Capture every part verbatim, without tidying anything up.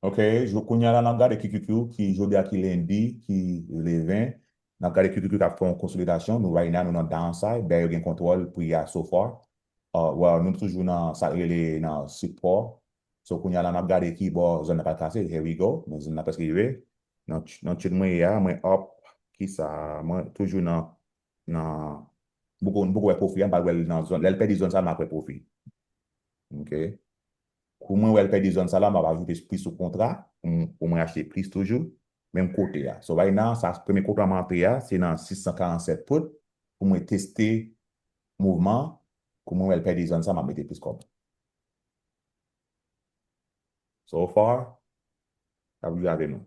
Ok, jou, kounye a la n ap gade Q Q Q ki jodi a ki lendi, ki le ven. N ap gade Q Q Q k ap fè yon konsolidasyon. Nou right now, nou nan downside. Bè yo gen kontwòl pri a so far. Uh, well, nou toujou nan sa k rele nan sipò. So, kounye a la n ap gade ki bò zòn nan pral kase. Here we go. Men zòn nan prèske rive. Nan, nan trend mwen ye a, mwen up. Kisa? Mwen toujou nan, nan, m poko, m poko wè pwofi a, m pral wè l nan zòn. Lè l pèdi zòn sa, m ap wè pwofi. Ok. Kou mwen wè l pèdi zòn sa la, m ap ajoute plis sou kontra pou m, pou mwen achte plis toujou, menm kote a. So, right now, sa, premye kontra mwen antre a, se nan sis san karannsèt put pou mwen teste mouvman. Kou mwen wè l pèdi zòn sa, m ap mete plis kòb. So far, ap jwe avè nou.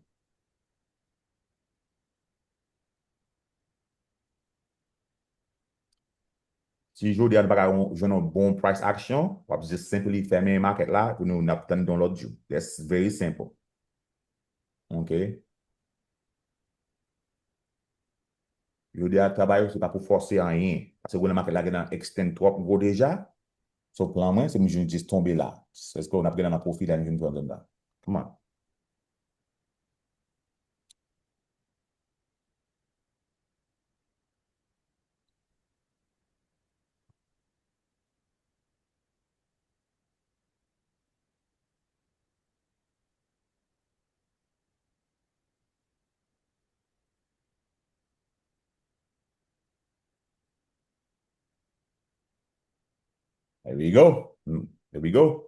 Si jodi a nou pa ka yon, jwenn yon bon price action, w ap just simply fèmen market la, pou nou n ap tann yon lòt jou. That's very simple. Ok. Jodi a, travay ou, se pa pou fòse anyen. Paske gwo nan market la gentan extend twòp gwo deja. So, plan mwen, se pou m jis tonbe la. Èske n ap gentan nan pwofi la, nou jwenn zòn la? Come on. There we go. Mm, there we go.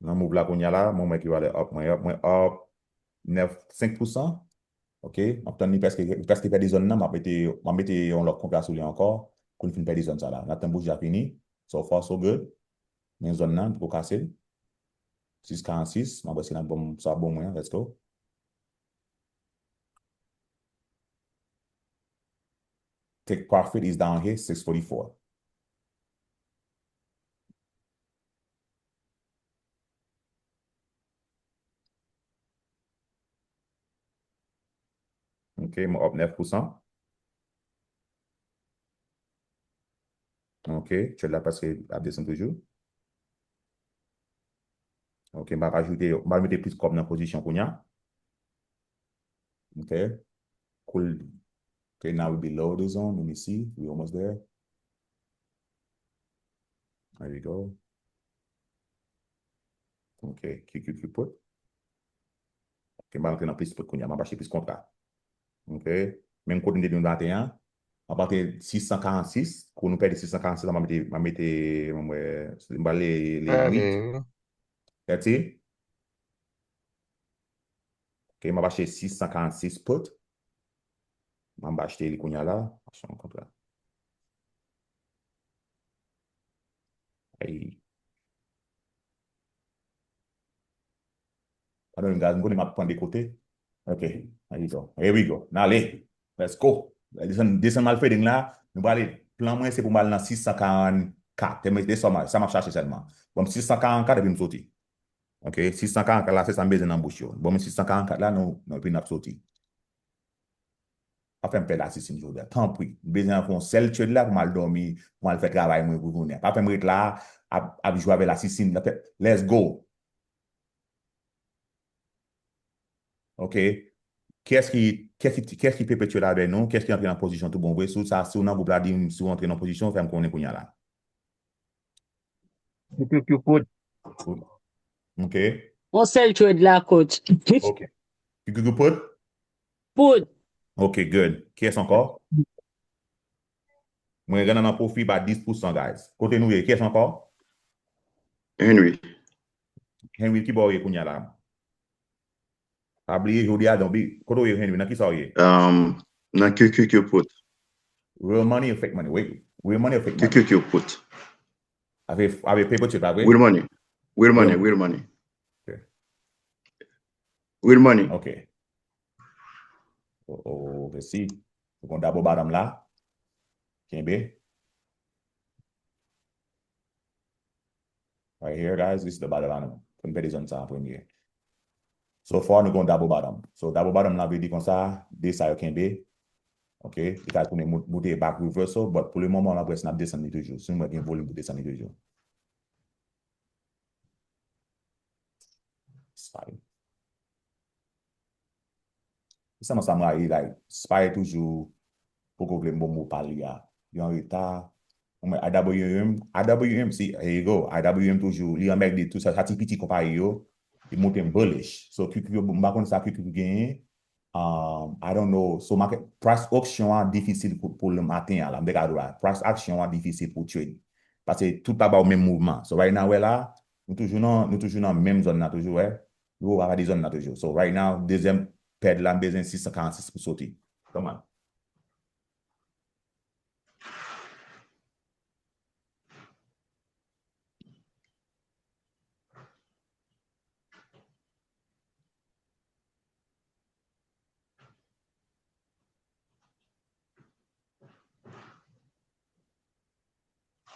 Nan move la kounye a la, mwen, mwen ki valè up, mwen up, mwen up nèf, senk pousan. Ok, m ap tann li prèske, li prèske pèdi zòn nan, m ap mete, m ap mete yon lòt kontra sou li ankò, kou li fin pèdi zòn sa la. N ap tann bouji a fini. So far, so good. Men zòn nan, poko kase l. Sis karannsis, m ap wè si l ap bon, sa bon mwen, let's go. Take profit is down here, six forty-four. Ok, mwen up nèf pousan. Ok, trade la prèske ap desann toujou. Ok, m ap ajoute, m ap mete plis kòb nan pozisyon kounye a. Ok, cool. Ok, now we below the zone. Let me see. We almost there. There we go. Ok, Q Q Q put. Ok, m pa rantre nan plis put kounye a, m ap achte plis kontra. Ok, menm kote m te di nou maten an, m ap rantre sis san karannsis, kou nou pèdi sis san karannsis, m ap mete, m ap mete, m ap mete, m ap mete, m ap mete, m ap mete, Ok, m ap achte sis san karannsis put. M ap achte li kounye a la. Achte yon kontra. Ey. Padon, guys, m konnen m ap pran de kote. Ok, here we go. Here we go. N ale. Let's go. Desann, desann m al trading la. Nou prale. Plan mwen, se pou m al nan sis san karannkat. Te mete sa m, sa m ap chache sèlman. Bon, sis san karannkat epi m soti. Ok, sis san karannkat la, se sa m bezwen nan bouch yo. Bon, men sis san karannkat la, nou, nou, epi n ap soti. Pa fè m pèdi la sisin jodi a, tanpri. M bezwen fè yon sèl trade la pou m al dòmi, pou m al fè travay mwen pou jounen an. Pa fè m ret la, ap, ap jwe avè la sisin. Let's go. Ok. Kiyès ki, kiyès ki, kiyès ki perpetual avè nou? Kiyès ki antre nan pozisyon tou bon vre? Si w sa, si w nan gwoup la, di m si w antre nan pozisyon, fè m konnen kounye a la. Q Q Q put. Ok. Yon sèl trade la, coach. Ok. Q Q Q put? Put. Ok, good. Kiyès ankò? Mwen gen nan pwofi ba dis pousan, guys. Kote nou ye? Kiyès ankò? Henry. Henry, ki bò w ye kounye a la? Pa bliye, jodi a, don't be, kote w ye, Henry? Nan kisa w ye? Um, nan Q Q Q put. Real money or fake money? Wait, real money or fake money? Q Q Q put. Avè, avè paper chip la, vre? Real money. Real money, real money. Ok. Real money. Ok. Oh, oh, oh, ok, si. Nou gon double bottom la. Kenbe. Right here, guys, this is the bottom line. Fò n pèdi zòn sa an premye. So far, nou gon double bottom. So, double bottom la vle di konsa, de sa yo kenbe. Ok, li ka tounen mou-, moute back reversal, but pou le moman, la près n ap desann li toujou. Si nou wè gen volim pou desann li toujou. Spy. Se sèlman sa m rayi, like, Spy toujou poko vle m bon mo pa li a. Li an reta. Mwen, I W M, I W M, si, here you go. I W M toujou, li anmède tou sa, sa ti piti konpayi yo, li moute m bullish. So, Q Q Q, m pa konn sa Q Q Q genyen. Um, I don't know. So, market, price aksyon an difisil pou, pou l atenn la. M te ka di w la, price aksyon an difisil pou trade. Paske tout pa ba w menm mouvman. So, right now, wè la, nou toujou nan, nou toujou nan menm zòn nan, toujou, wè. Nou pa pèdi zòn nan toujou. So, right now, dezyèm pèd la, m bezwen sis san karannsis pou soti. Come on.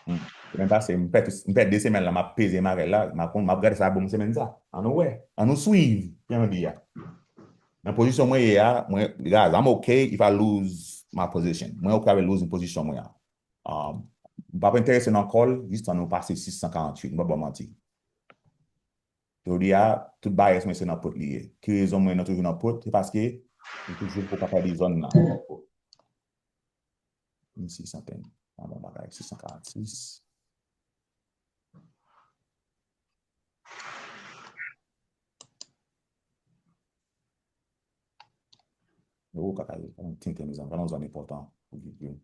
Hmm. Semèn pase, m pèdi, m pèdi de semèn la, m ap peze marèt la, m ap, m ap gade sa bon semèn sa. An nou wè, an nou swiv, jan yo di a. Nan pozisyon mwen ye a, mwen, guys, I'm okay if I lose my position. Mwen okay avèk losing pozisyon mwen an. Um, m p ap enterese nan call, jistan nou pase sis san karanntuit, m p ap ba w manti. Jodi a, tout bias mwen se nan put li ye. Ki rezon mwen nan toujou nan put? Se paske m toujou poko pèdi zòn nan. Let me see something. Mwen bon bagay, sis san karannsis. Oh, kaka, pa nan tenten, mezanmi, pa nan zòn enpòtan pou Q Q Q.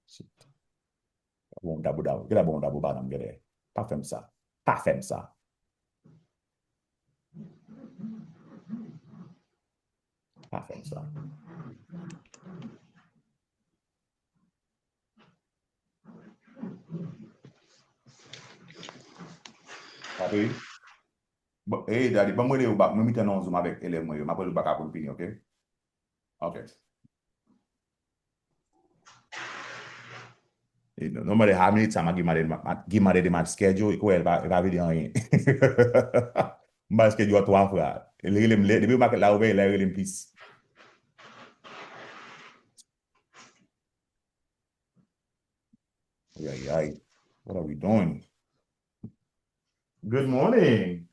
Shit. Bon, dabou, dabou. Gade bon, dabou, ba nan gade. Pa fè m sa. Pa fè m sa. Pa fè m sa. Papi, bon, hey, daddy, ban m rele ou back. Mwen mete nan yon Zoom avèk elèv mwen yo. M ap rele ou back apre m fini, ok? Ok. E no, no matter how many time I give my daddy my, my, give my daddy my schedule, e kwè, li pa, li pa vle di anyen. M ba l schedule a twa fwa. Li rele m lè, depi maket la ouvè, li rele m plis. Ay, ay, ay. What are we doing? Good morning.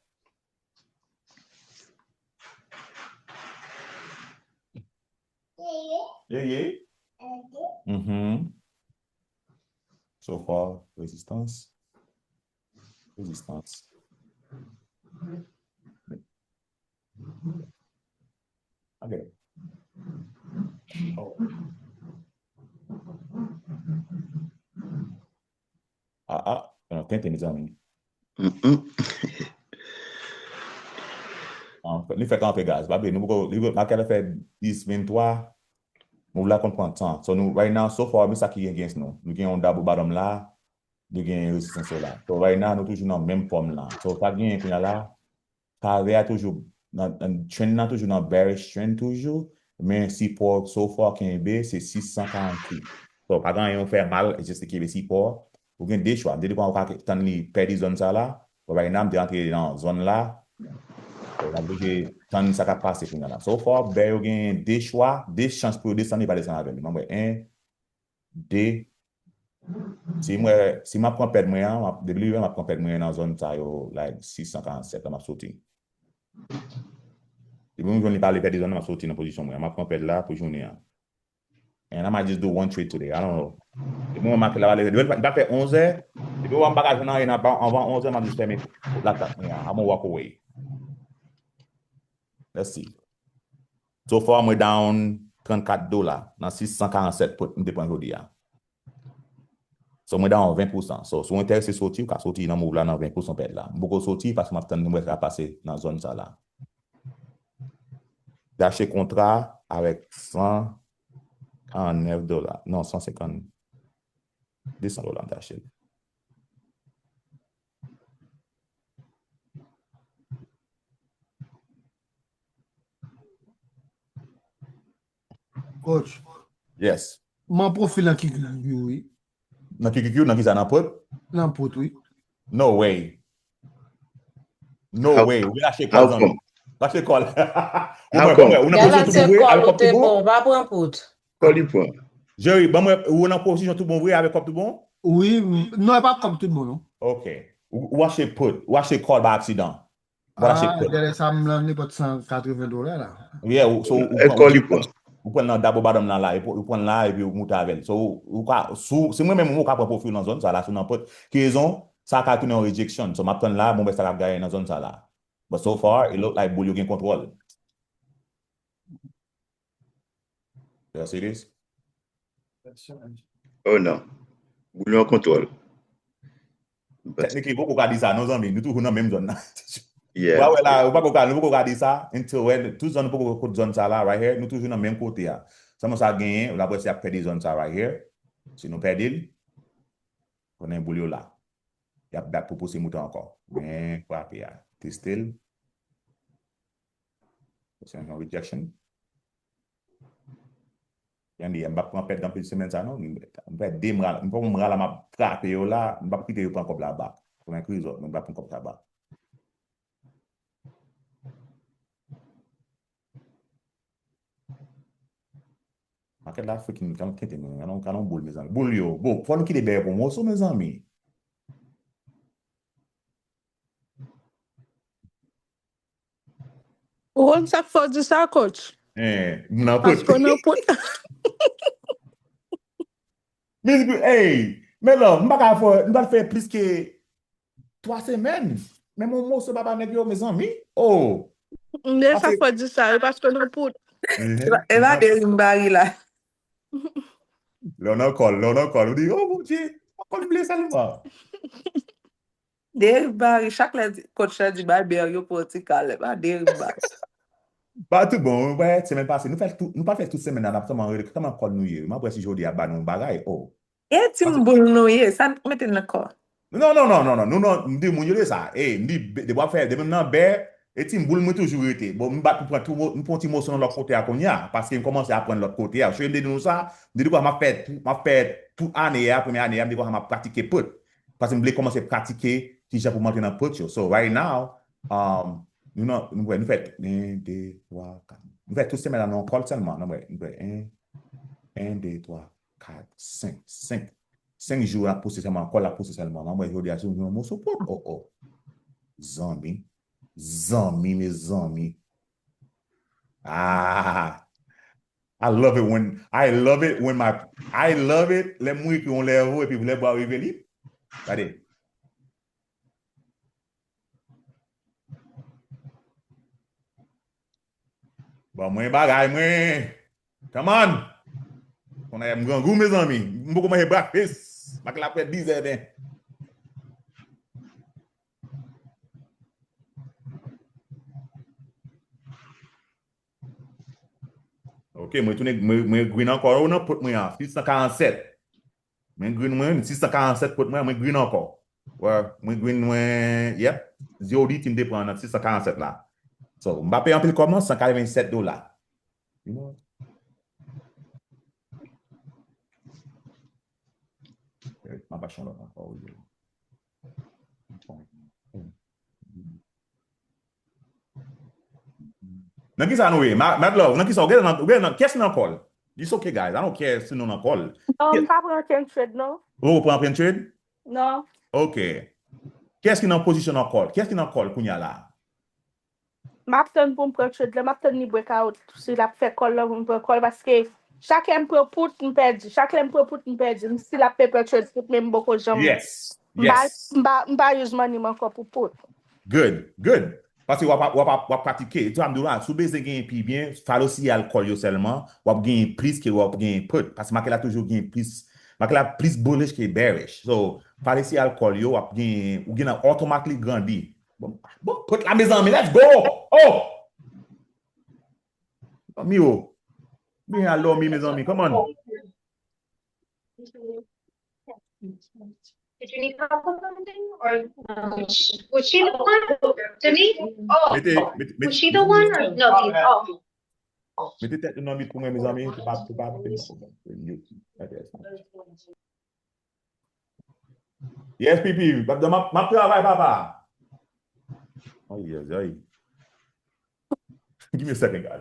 Yeah, yeah. Mm-hmm. So far, rezistans. Rezistans. Ok. Oh. Ah, ah, nan tenten, mezanmi. Mm-mm. Ah, li fèk antre, guys. Papi, nou poko, li, maket la fè dis venntwa. Nou la konn pran tan. So, nou, right now, so far, men sa ki against nou. Nou gen yon double bottom la. Nou gen rezistans la. So, right now, nou toujou nan menm fòm la. So, sa gen kounye a la, Kave a toujou nan, nan trend nan toujou nan bearish trend toujou, men sipò so far kenbe se sis san karanntuit. So, pa gen anyen ou fè mal, just kenbe sipò. Ou gen de chwa, de depan ou ka tann li pèdi zòn sa la, but right now m te antre nan zòn la, so, n ap oblije tann sa k ap pase kounye a la. So far, bè yo gen de chwa, de chans pou yo desann, yo pa desann avè li. Mwen wè en, de. Si mwen, si m ap pran pèd mwen an, m ap, depi li rive, m ap pran pèd mwen an nan zòn sa yo, like, sis san karannsèt la, m ap soti. Depi mwen jwenn li pa vle pèdi zòn nan, m ap soti nan pozisyon mwen an. M ap pran pèd la pou jounen an. And I might just do one trade today. I don't know. Depi mwen make la, depi l pa fè onzè, depi mwen pa ka jwenn anyen anvan onzè, m ap just fèmen latak mwen an. I'm gonna walk away. Let's see. So far, mwen down trannkat dola nan sis san karannsèt put m te pran jodi a. So, mwen down ven pousan. So, si w enterese soti, ou ka soti nan move la nan ven pousan pèd la. M poko soti paske m ap tann pou m wè sa k ap pase nan zòn sa la. M te achte kontra avèk san karannèf dola. Non, san senkant, de san dola m te achte l. Coach. Yes. Mwen pwofil nan Q Q Q, wi. Nan Q Q Q Q, nan ki sa, nan put? Nan put, wi. No way. No way. Ou vin achte kòb zanmi. Mache kòl. Ou mwen, bon, ou nan pozisyon tou bon vre, avèk kòb tou bon? Bon, pa pran pout. Kòl li pran. Jerry, ban mwen, ou nan pozisyon tou bon vre, avèk kòb tou bon? Wi, non, e pa kòb tout bon, non. Ok. Ou, ou achte pout, ou achte kòl pa aksidan. Ou achte Ah, kòl. Dèlè sa, m lan nenpòt san katreven dola la. Yeah, ou, so, ou pran, ou pran nan dabo madanm nan la, epi ou pran la, epi ou moute avè l. So, ou ka, sou, si mwen menm, ou ka pran pwofi nan zòn sa la, sou nan pout. Ki rezon, sa ka tounen yon rejection. So, m ap tann la, bon, ben, sa k ap gaye nan zòn sa la. But so far, it look like boul yo gen kontwòl. Y'all see this? Oh non. Boul yo an kontwòl. Technically, poko ka di sa, non, zanmi. Nou toujou nan menm zòn nan. Yeah. Ou pa wè la, ou poko ka, nou poko ka di sa, until when, tout zòn, poko kot zòn sa la, right here, nou toujou nan menm kote a. Sèlman sa genyen, la presi ap pèdi zòn sa, right here. Si nou pèdi l, konnen boul yo la. Y ap bat pou pouse moute ankò. Men frape a. Teste l. Se yon rejection. Yandi, m p ap pran pèd anpil semèn sa non. M fè de mwa, m pran mwa la m ap frape yo la, m p ap kite yo pran kòb la bak. Konnen kriz, men m p ap pran kòb sa bak. Makèt la freaking, gade yon kente, men, gade yon, gade yon boul, mezanmi. Boul yo. Bon, fò nou kite bèyè pou moso, mezanmi. Ou konn sa k fè w di sa, coach? Eh, m nan pout. Paske w nan pout. Men, hey, men love, m pa ka fè, m pa fè plis ke twa semèn. Men mon moso papa nèg yo, mezanmi. Oh! Men sa k fè w di sa, e paske w nan pout. E pa de rim bari la. Lè w nan kòl, lè w nan kòl, ou di, oh Bondye, kòl ble sèlman. Deriv bari, chak lè di- coach la di bay bèr yo pou ti kalè, pa deriv bari. Ba tout bon, wè, semèn pase, nou fè tout, nou pa fè tout semèn nan, n ap tèlman rele, tèlman kòl nou ye. M ap wè si jodi a ba nou yon bagay, oh. E ti boul nou ye, sa n mete nan kò. Non, non, non, non, non, nou non, m di moun yo de sa. E, m di, depi w ap fè, depi m nan bè, e ti boul mwen toujou rete. Bon, m bat pou pran tou, m pran ti moso nan lòt kote a kounye a, paske m kòmanse aprann lòt kote a. Cheri m te di nou sa, m di kwa m ap fè, m ap fè tout ane a, premye ane a, m di kwa m ap pratike pout. Paske m vle kòmanse pratike kijan pou m antre nan pout yo. So, right now, um, nou nan, nou wè, nou fè en, de, twa, kat. Nou fè tout semèn la nan yon kòl sèlman, nou wè, nou fè en, en, de, twa, kat, senk, senk. Senk jou l ap pouse sèlman, kòl la ap pouse sèlman. Mwen wè jodi a se yon moso pout. Oh, oh. Zanmi. Zanmi, mezanmi. Ah. I love it when, I love it when my, I love it lè m rive yon level epi lè bwa rive li. Gade. Ban mwen bagay mwen. Come on. Kounye a m grangou, mezanmi. M poko manje breakfast. M ap la fè dizè den. Ok, mwen tounen, mwen, mwen green ankò, ou nan pout mwen an, sis san karannsèt. Mwen green mwen, sis san karannsèt pout mwen, mwen green ankò. Wè, mwen green mwen, yep. Jodi ti m te pran nan sis san karannsèt la. So, m pa peye anpil kòb non, san katrevennsèt dola. You know? M ap achte yon lòt ankò, wi. Nan kisa nou ye? Ma- Mad Love, nan kisa? Ou gen nan, ou gen nan, kiyès ki nan kòl? It's okay, guys. I don't care si nou nan kòl. Non, m pa pran ankenn trade, non. Ou pran ankenn trade? Non. Ok. Kiyès ki nan pozisyon nan kòl? Kiyès ki nan kòl kounye a la? M ap tann pou m pran trade la, m ap tann li breakout. Si l ap fè kòl la, pou m pran kòl, paske chak lè m pran pout, m pèdi. Chak lè m pran pout, m pèdi. M si l ap fè pran trade pout, men m poko janm. Yes. M pa, Yes. m pa, m pa use money m ankò pou pout. Good, good. Paske w ap, w ap, w ap pratike. E sa m di w la, si w bezwen genyen pi byen, follow siyal kòl yo sèlman, w ap genyen plis ke w ap genyen pout. Paske makèt la toujou genyen plis, makèt la plis bullish ke bearish. So, follow siyal kòl yo, w ap genyen, ou gen nan automatically grandi. Bon, bon, pout la, mezanmi, let's go! Oh! Zanmi yo. Byen al dòmi, mezanmi, come on. Did you need help with something? Or um, was she the one? To me? Oh, Mete, mete, was she the one? Or no, these? Oh. Mete tèt nou nan mit pou mwen, mezanmi. Se pa, se pa, se pa. Yes, P P. M ap, m ap travay, papa. Ay, ay, ay. Give me a second, guys.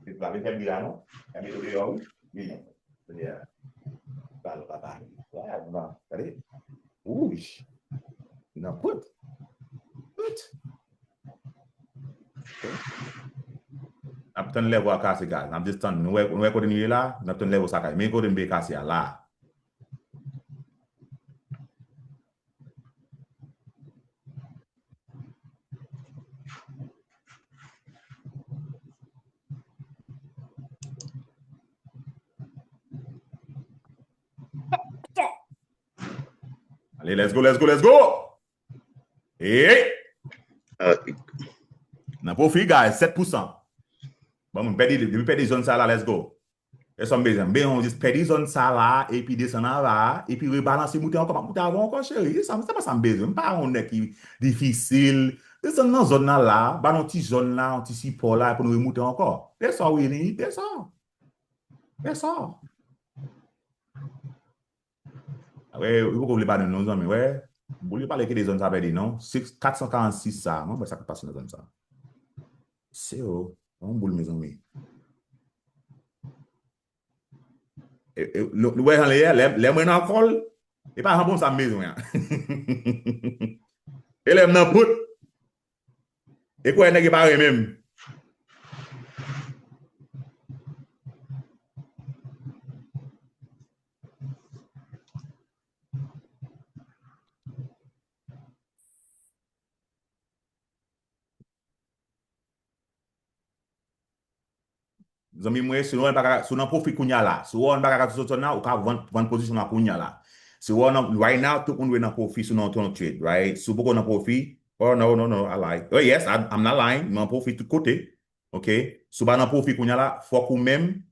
Se pa mete bri la, non? Mete deyò, wi. Wi. Yeah. Bal papa. Yeah, non. Gade. Ouch. Nan pout. Pout. N ap tann lè vo a kase, guys. N ap just tann. Nou wè, nou wè kote nou ye la? N ap tann lè vo sa kase. Men kote m vle kase a la. Ale, let's go, let's go, let's go! Hey! Nan pwofi, guys, sèt pousan. Bon, m pèdi, depi m pèdi zòn sa la, let's go. E sa m bezwen. M bezwen jis pèdi zòn sa la, epi desann anba, epi rebalanse, moute ankò. M ap moute avè w ankò, cheri. Se sa, se pa sa m bezwen. M pa yon nèg ki difisil. Desann nan zòn nan la, ba nou ti zòn la, yon ti sipò la, pou nou remoute ankò. Desann, Winnie, desann. Desann. Wè, ou poko vle ba nou non, zanmi, wè. Boul yo pale ki de zòn sa pèdi, non? Six, kat san karannsis sa, mwen, wè sa k ap pase nan zòn sa. Se yo, yon boul, mezanmi. E, e, nou, nou wè jan li ye, lè, lè mwen nan kòl, e pa jan bon sa m bezwen an. E lè m nan pout, e kwè nèg yo pa renmen m. Zanmi mwen, si w pa ka, si w nan pwofi kounya la, si w wè w pa ka soti nan, ou ka vann, vann pozisyon an kounya la. Si w wè w nan, right now, tout moun dwe nan pwofi si w nan yon trade, right? Si w poko nan pwofi, oh no, no, no, I lie. Oh yes, I, I'm not lying, m nan pwofi tout kote. Ok? Si w pa nan pwofi kounya la, fòk ou menm,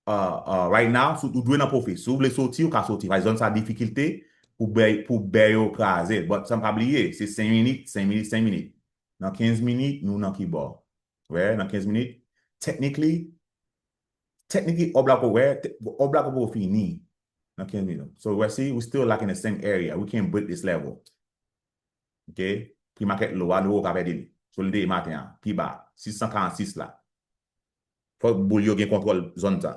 uh, uh, right now, si w, ou dwe nan pwofi. Si w vle soti, ou ka soti. Paske zòn sa difikilte pou bè, pou bè yo kraze. But sa m pa bliye, se senk minit, senk minit, senk minit. Nan kenz minit, nou nan ki bò? Wè, nan kenz minit, technically, technically, ob la ko, wè, te-, ob la ko poko fini nan kenz minit. So, wè, see, we still like in the same area. We can't break this level. Ok? Pre-market low a, nou ka pèdi li. So, li te ye maten an, pi ba, sis san karannsis la. Fòk boul yo gen kontwòl zòn sa.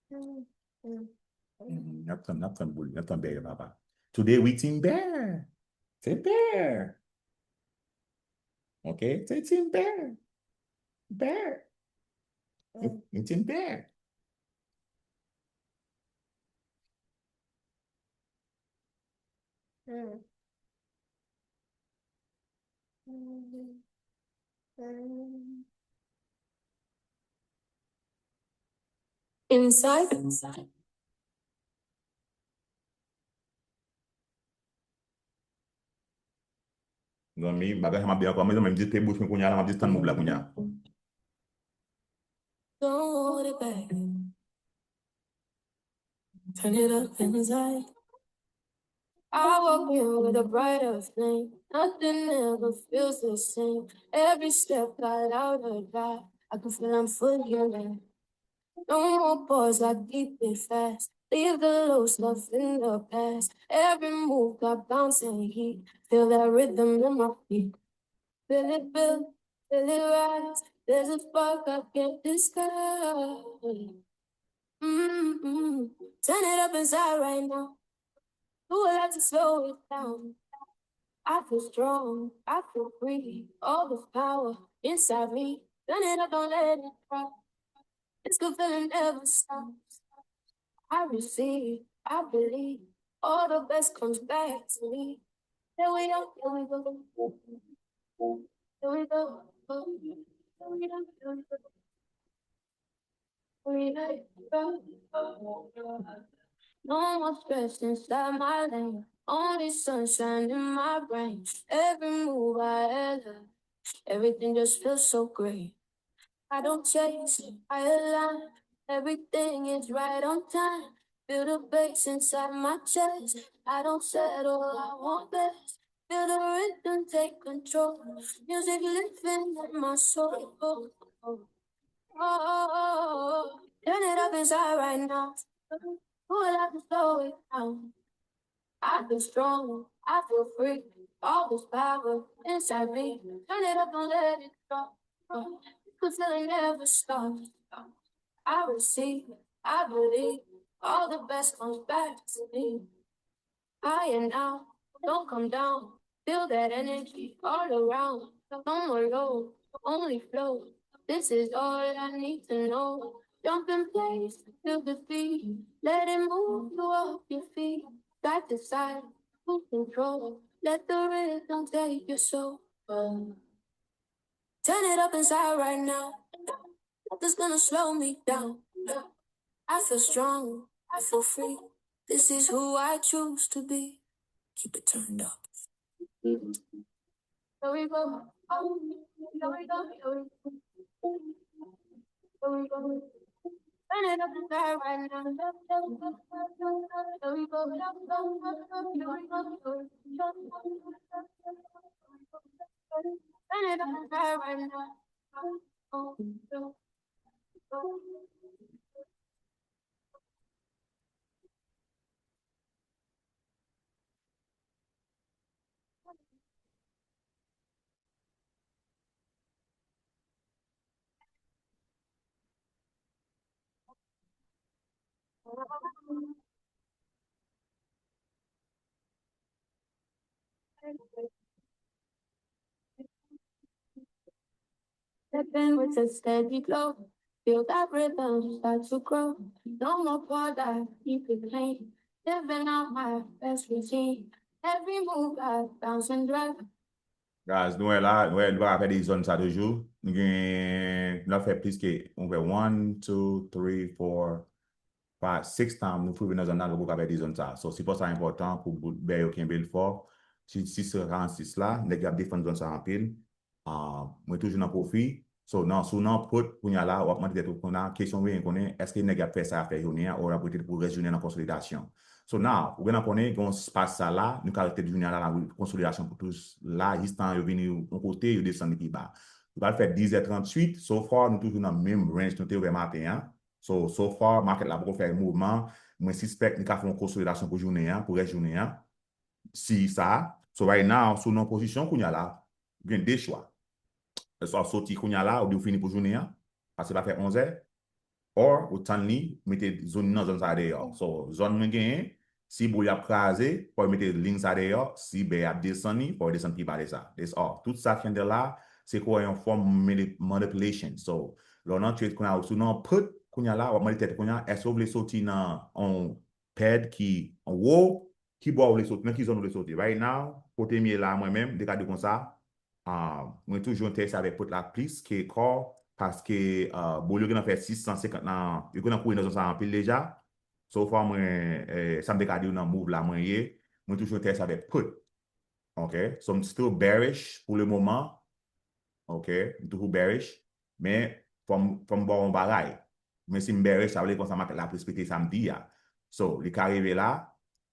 Mm, n ap tann, n ap tann boul, n ap tann bè yo, papa. Today we team bear. Se bear. Ok, se team bear. Bear. Mm. Team bear. Mm. Inside. Zanmi, bagay sa m ap di ankò, mezanmi, m di te bouch mwen kounya la, m ap just tann move la kounya. Don't hold it back. Turn it up inside. I walk in with a brighter flame. Nothing ever feels the same. Every step got louder, vibe. I can feel I'm fully alive. No more pause, I keep it fast. Leave the low stuff in the past. Every move got bounce and heat. Feel that rhythm in my feet. Feel it build, feel it rise. There's a spark I can't disguise. Mm-mm. Turn it up inside right now. Who would like to slow it down? I feel strong, I feel free. All the power inside me. Turn it up, don't let it drop. This good feeling never stops. I receive, I believe. All the best comes back to me. Here we go, here we go. Here we go. Here we go, here we go. No more stress inside my lane. Only sunshine in my brain. Every move I ever, everything just feels so great. I don't chase, I align. Everything is right on time. Feel the bass inside my chest. I don't settle, I want this. Feel the rhythm take control. Music living in my soul. Oh, oh, oh, oh. Turn it up inside right now. Pull out the slow it down. I feel strong, I feel free. All this power inside me. Turn it up and let it go. The feeling never stops. I receive, I believe. All the best comes back to me. Higher now, don't come down. Feel that energy all around. No more low, only flow. This is all I need to know. Jump in place, feel the beat. Let it move you off your feet. Got the side, who control? Let the rhythm take your soul. Turn it up inside right now. Nothing's gonna slow me down. I feel strong, I feel free. This is who I choose to be. Keep it turned up. Here we go. Here we go. Here we go. Here we go. Turn it up inside right now. Here we go. Here we go. Turn it up inside right now. Stepping with a steady flow. Feel that rhythm start to grow. No more border, keep it clean. Living out my best routine. Every move I bounce and drive. Guys, nou wè la, nou wè, nou pa ka pèdi zòn sa toujou. Nou gen, nou ap fè plis ke, nou fè one, two, three, four, five, six time, nou rive nan zòn nan, nou poko ka pèdi zòn sa. So, sipò sa enpòtan pou bout bè yo kenbe l fò. Si, sis san karannsis la, nèg yo ap defann zòn sa anpil. Ah, mwen toujou nan pwofi. So, nan, si w nan pòt, kounye a la, w ap mande tèt ou kounye a, kesyon w bezwen konnen, èske nèg y ap fè sa y ap fè jounen an, ou y ap rete pou rès jounen an nan konsolidasyon? So, now, ou gentan konnen, gen yon espas sa la, nou ka rete jounen an la, la, konsolidasyon pou tous la, jistan yo vini yon kote, yo desann li pi ba. Nou pral fè diz è tranntuit, so far, nou toujou nan menm range nou te ouvè maten an. So, so far, market la poko fè mouvman, mwen sispèk li ka fè yon konsolidasyon pou jounen an, pou rès jounen an. Si sa. So right now, si w nan pozisyon kounye a la, ou gen de chwa. Swa w soti kounye a la, ou di w fini pou jounen an, paske pa fè onz è, or ou tann li, mete zòn nan zòn sa deyò. So, zòn mwen genyen, si boul ap kraze, fò w mete liy sa deyò, si bè ap desann li, fò w desann pi ba de sa. That's all. Tout sa candle la, se kwa yon fòm manip-, manipulation. So, lè w nan trade kounye a, si w nan put kounye a la, w ap mande tèt kounye a, èske w vle soti nan yon pèd ki wo, ki bò w vle soti, nan ki zòn w vle soti. Right now, kote m ye la, mwen menm, m te ka di konsa, ah, mwen toujou enterese avèk put la plis ke call, paske, ah, boul yo gentan fè sis san senkant nan, yo gentan kouri nan zòn sa anpil deja. So far, mwen, eh, sa m te ka di w nan move la mwen ye, mwen toujou enterese avèk put. Ok? So, m still bearish pou le moman. Ok? M toujou bearish. Men, fò m, fò m ba w yon bagay. Men si m bearish, sa vle konsa market la ap respekte sa m di a. So, li ka rive la,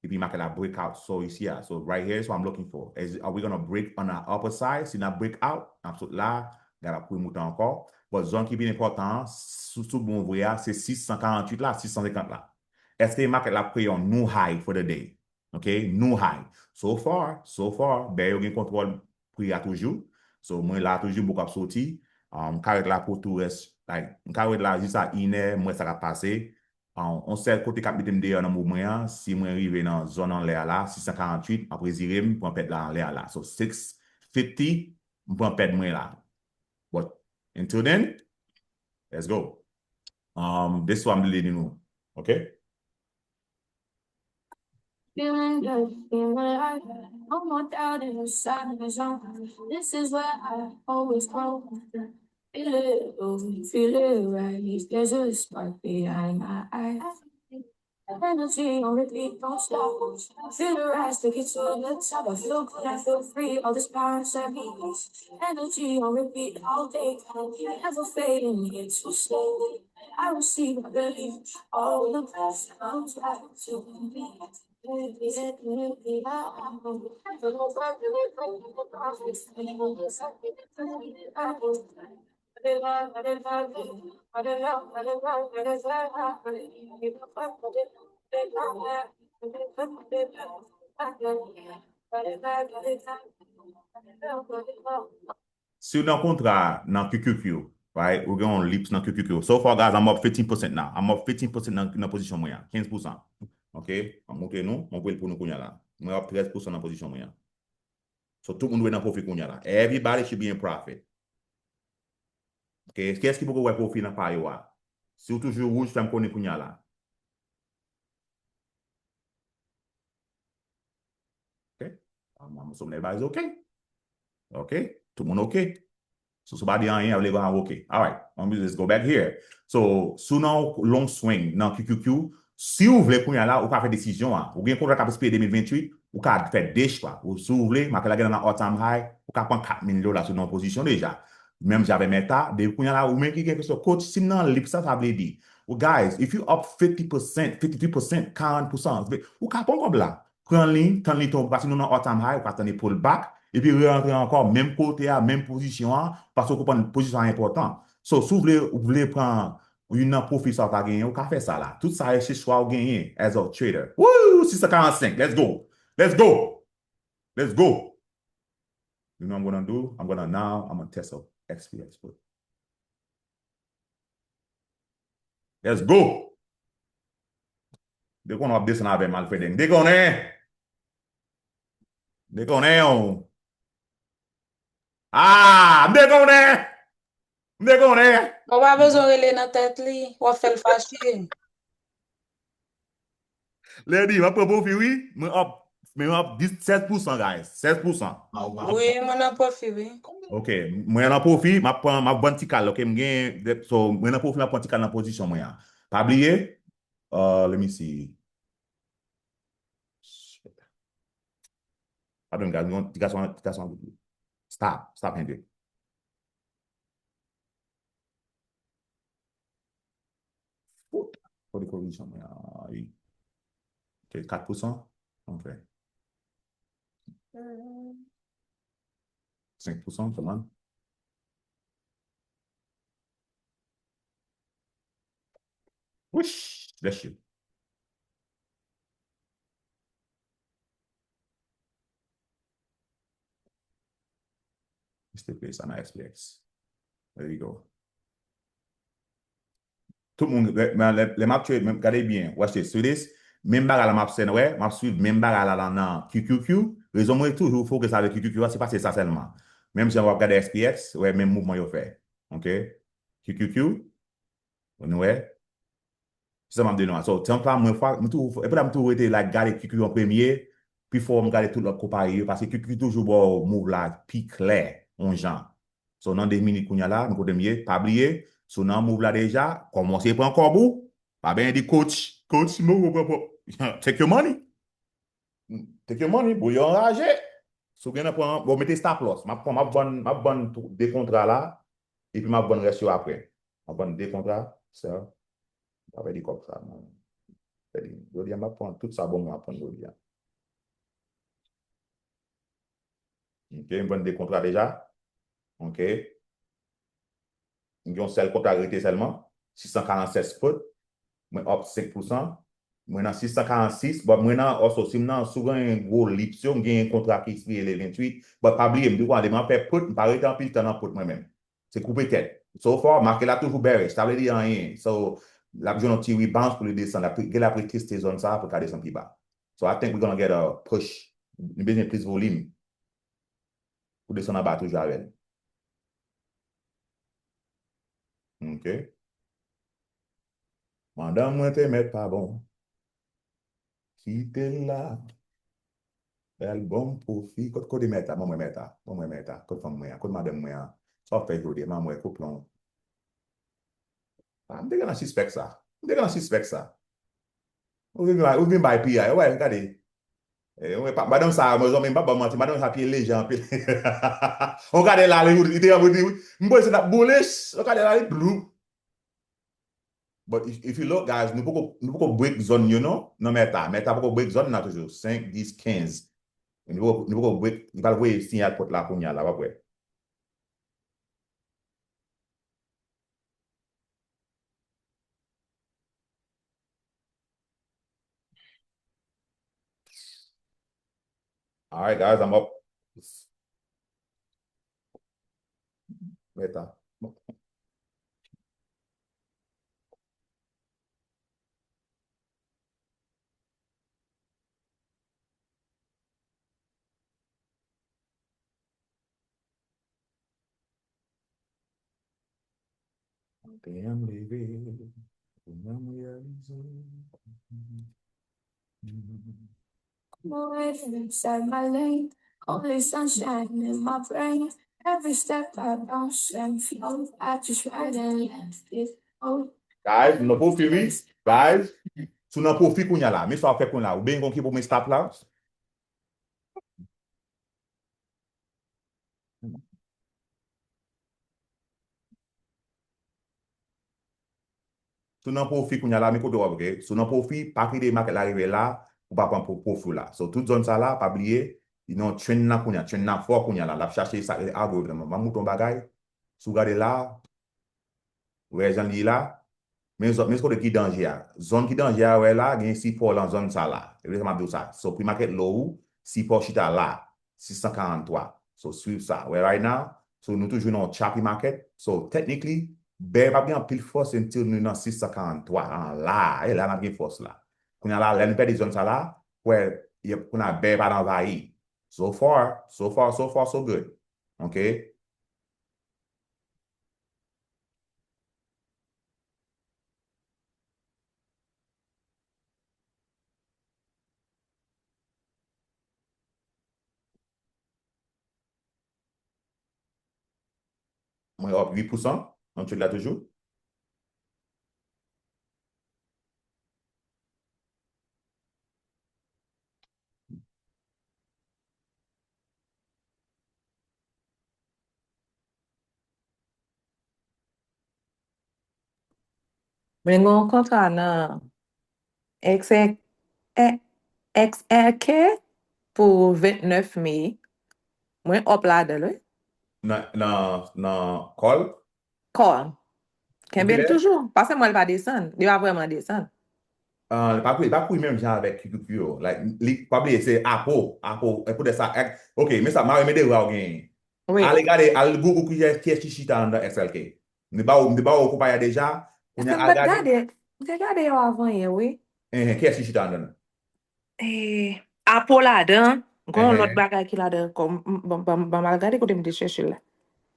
epi market la break out. So, isi a. So, right here is what I'm looking for. Is, are we gonna break on the upper side? Si n ap break out, n ap sot la, gade ap kouri moute ankò. But zòn ki pi enpòtan an, sou, sou bon vre a, se sis san karanntuit la, sis san senkant la. Èske market la ap kreye yon new high for the day? Ok, new high. So far, so far, bè yo gen kontwòl pri a toujou. So, mwen la toujou, m poko ap soti. Um, m ka ret la pou tou rès, like, m ka ret la jis a inè, m wè sa k ap pase. Um, on sèl kote k ap mete m deyò nan mouvman an, si mwen rive nan zòn anlè a la, sis san karanntuit, m ap rezire m, pran pèd la anlè a la. So, six fifty, m pran pèd mwen la. But, until then, let's go. Um, this is what I'm leading you. Ok? Feeling good, feeling alive. No more doubt inside the zone. This is where I always go. Feel it, oh, feel it rise. There's a spark behind my eyes. Energy on repeat, don't stop. Feel the rise to get to the top. I feel good, I feel free. All this power inside me. Energy on repeat all day. Never fading, it's so slow. Si w nan kontra nan Q Q Q, right, ou gen yon lips nan Q Q Q. So far, guys, I'm up fifteen percent now. I'm up fifteen percent nan, nan pozisyon mwen an. Kenz pousan. Ok? Mwen montre nou, mwen voye l pou nou kounye a la. Mwen up trèz pousan nan pozisyon mwen an. So, tout moun dwe nan pwofi kounye a la. Everybody should be in profit. Ok? Kiyès ki poko wè pwofi nan pa yo a? Si w toujou wouj, fè m konnen kounye a la. Ok? I'm, I'm assuming everybody's ok. Ok? Tout moun ok. So, si w pa di anyen, a vle di, ah, ok. Alright. Let me just go back here. So, si w nan long swing, nan Q Q Q, si w vle kounye a la, ou ka fè desizyon an. Ou gen kontra k ap espeye de mil venntuit, ou ka fè de chwa. Ou, si w vle, make la gen nan all time high, ou ka pran kat mil dola si w nan pozisyon deja. Menm jan avè Meta, depi kounye a la, ou menm ki gen kesyon, coach, si m nan lips sa, sa vle di. Well, guys, if you up fifty percent, fifty-three percent, karant pousan, ou ka pran kòb la. Pran li, tann li tonbe, paske nou nan all time high, ou ka tann li pull back, epi re-rantre ankò, menm kote a, menm pozisyon an, paske ou konprann pozisyon an enpòtan. So, si w vle, ou vle pran youn nan pwofi sa w ta genyen, ou ka fè sa la. Tout sa se chwa w genyen as a trader. Woo! Sis san karannsenk, let's go! Let's go! Let's go! You know what I'm gonna do? I'm gonna now, I'm gonna test a X P X put. Let's go! Dekonnen w ap desann avè m, Alfred. M dekonnen! M dekonnen w! Ah! M dekonnen! M dekonnen! Ou pa bezwen rele nan tèt li, w ap fè l fache. Lady, m ap pran pwofi, wi. Mwen ap, men mwen ap dis, sèz pousan, guys. Sèz pousan. Wi, mwen nan pwofi, wi. Ok, mwen nan pwofi, m ap pran, m ap vann ti kal, ok, m gen, so, mwen nan pwofi, m ap pran ti kal nan pozisyon mwen an. Pa bliye, uh, let me see. Padon, guys, yon ti gason, ti gason. Stop, stop, Hendrik. Fout. Kote korizyon mwen an? Wi. Ok, kat pousan. Ok. Senk pousan, come on. Wouch, bless you. Mister Play, sa nan S P X. There you go. Tout moun, lè, lè, lè m ap trade, men gade byen, watch this, see this, menm bagay la m ap sèn, wè, m ap swiv menm bagay la nan, nan Q Q Q. Rezon mwen toujou fokis avèk Q Q Q a, se paske sa sèlman. Menm jan w ap gade S P X, wè, menm mouvman yo fè. Ok? Q Q Q, nou wè. Se sa m ap di nou an. So, tank la, mwen fwa, m toujou, epi la, m toujou rete la, gade Q Q Q an premye, pi fò m gade tout lòt konpayi yo, paske Q Q Q toujou ba w move la pi klè, yon jan. So, nan de minit kounye a la, nou kote m ye, pa bliye, si w nan move la deja, kòmanse pran kòb ou, pa benyen di coach, coach, mwen pran, pran, take your money. Take your money, bouyon anraje. Si w gen nan pran, bon, mete stop loss. M ap pran, m ap vann, m ap vann tou, de kontra la, epi m ap vann rès yo apre. M ap vann de kontra, sè. M pa pèdi kòb sa, non. Pèdi. Jodi a, m ap pran tout sa bon, m ap pran jodi a. Ok, m vann de kontra deja. Ok. M gen yon sèl kontra k rete sèlman. Sis san karannsèt spot. Mwen up senk pousan. Mwen nan sis san karannsis. But mwen nan, also, si m nan, si w gen gwo lips yo, m gen yon kontra ki ekspire le venntuit. But pa bliye, m di w, lè m ap fè put, m pa rete anpil tan nan put mwen menm. Se koupe tèt. So far, maket la toujou bearish. Sa vle di anyen. So, l ap jwenn yon ti rebound pou li desann. L ap, gen l ap reteste zòn sa a pou l ka desann pi ba. So, I think we gonna get a push. Nou bezwen plis volim pou desann anba toujou avè l. Ok. Madanm mwen te mèt pa bon. Kite l la. Bèl bon pwofi. Kot, kote mèt la? Ban mwen mèt la. Ban mwen mèt la. Kot fanm mwen an? Kot madanm mwen an? Sa w fè jodi a? Ban mwen koup lan. Ah, m te gentan sispèk sa. M te gentan sispèk sa. Ou vin bay, ou vin bay piyay. Wè, gade. Eh, wè, pa, madanm sa, mwen, zanmi, m pa ba w manti, madanm sa pye leje anpil. Ou gade la, li, li te anvi di, wi. M panse n ap boule, ou gade la, li blou. But if, if you look, guys, nou poko, nou poko break zòn yo non, nan Meta. Meta poko break zòn nan toujou. Senk, dis, kenz. Nou poko, nou poko break, li pral voye siyal pòt la kounye a la, w ap wè. All right, guys, I'm up. Meta. Maten an m leve, kounye a m reyalize. Come away from inside my lane. Only sunshine in my brain. Every step I bounce and flow. I just ride and let it go. Guys, nou nan pwofi, wi. Guys, si w nan pwofi kounye a la, men sa w ap fè kounye a la. Ou benyen konn ki pou mwen stop la? Si w nan pwofi kounye a la, men kote w ap, ok? Si w nan pwofi, pa kite makèt la rive la, ou pa pran pwo-, pwofi w la. So, tout zòn sa la, pa bliye, li nan trend nan kounye a, trend nan fò kounye a la, l ap chache sa k rele algorithm nan. M ap montre w yon bagay, si w gade la, ou wè jan l ye la, men zòn, men kote ki danje a. Zòn ki danje a, wè la, gen sipò lan zòn sa la. E vre sa m ap di w sa. So, pre-market low ou, sipò chita la. Sis san karant twa. So, swiv sa. Wè, right now, so, nou toujou nan yon choppy market. So, technically, bear p ap gen anpil fòs until nou nan sis san karant twa. An la, e la n ap gen fòs la. Kounye a la, lè nou pèdi zòn sa la, wè, yep, kounye a bear pa nan anvayi. So far, so far, so far, so good. Ok? Mwen up uit pousan, nan trade la toujou. Mwen gen yon kontra nan X R, X R K pou vennèf me. Mwen up ladan l, wi. Nan, nan, nan call? Call. Kenbe l toujou. Paske m wè l pa desann. Li pa vrèman desann. Ah, li pa kouri, li pa kouri menm jan avèk Q Q Q yo. Like, li, pa bliye, se Apo, Apo, e poutèt sa, ek-, ok, men sa, mare men de bra w genyen. Wi. Ale gade, al Google kiyès, kiyès ki chita anndan X L K. M te ba w, m te ba w konpayi a deja. Kounye a, al gade. M te gade yo avan yè, wi. Enhen, kiyès ki chita anndan l? Eh, Apo ladan, gen yon lòt bagay ki ladan ankò. M, m, ban, ban, ban m al gade kote m te chèche l la.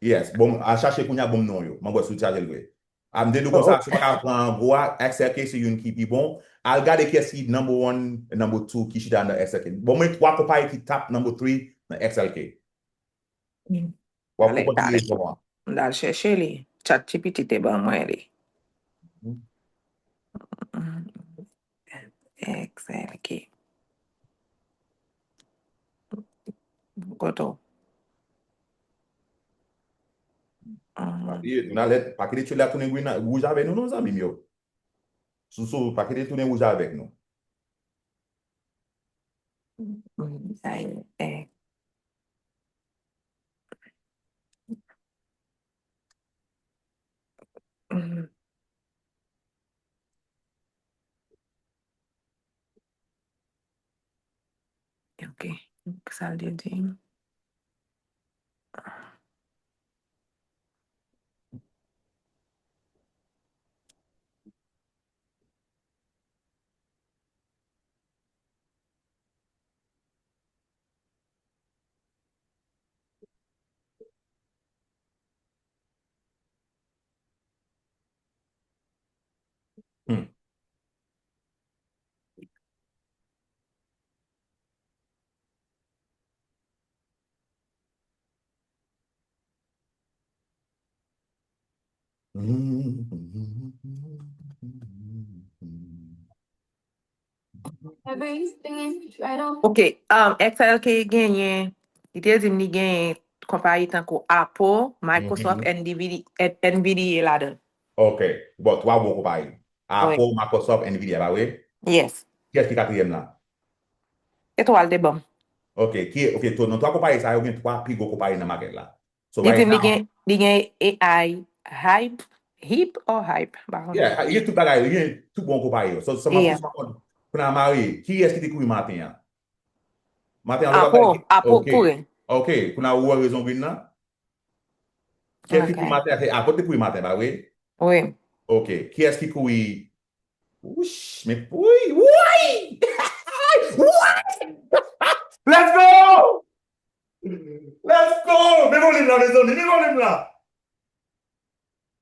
Yes, bon, al chache kounye a, ban m non yo. M ap wè si w chache l vre. A, m te di w konsa, si w pa ka pran gwo a, X L K se youn ki pi bon. Al gade kiyès ki number one, number two ki chita anndan X L K. Bon, mwen twa konpayi ki top number three nan X L K. W ap konprann ki rezon an. M t al chèche li. ChatGPT te ban mwen li. X L K. Kote w? Pa kite, pa kite tchèl la tounen gri nan, wouj avè nou non, zanmi m yo. Sousou, pa kite tounen wouj avèk nou. Ay, eh. Ok. Sa l te di. Hmm. Ok, um, X L K genyen, li te di m li genyen konpayi tankou Apple, Microsoft, N V D A, N V D A ladan l. Ok, bon, twa bon konpayi. Apple, Microsoft, Nvidia, pa vre? Yes. Kiyès ki katriyèm la? Se twa l te ban m. Ok, ki, ok, to, nan twa konpayi sa yo, gen twa pi gwo konpayi nan makèt la. So, li di li gen, li gen A I hype, hip or hype, m pa konnen. Yeah, li gen tout bagay, li gen tout bon konpayi yo. So, so, m ap, yeah, kounye a, Marie, kiyès ki te kouri maten an? Maten an, Apple, Apple kouri. Ok, kounye a ou wè rezon green nan? Kiyès ki kouri maten an? Se Apple te kouri maten, pa vre? Wi. Ok, kiyès ki kouri Wouch, men, wi, wi! Wi! Let's go! Let's go! Men volim la, mezanmi, men volim la!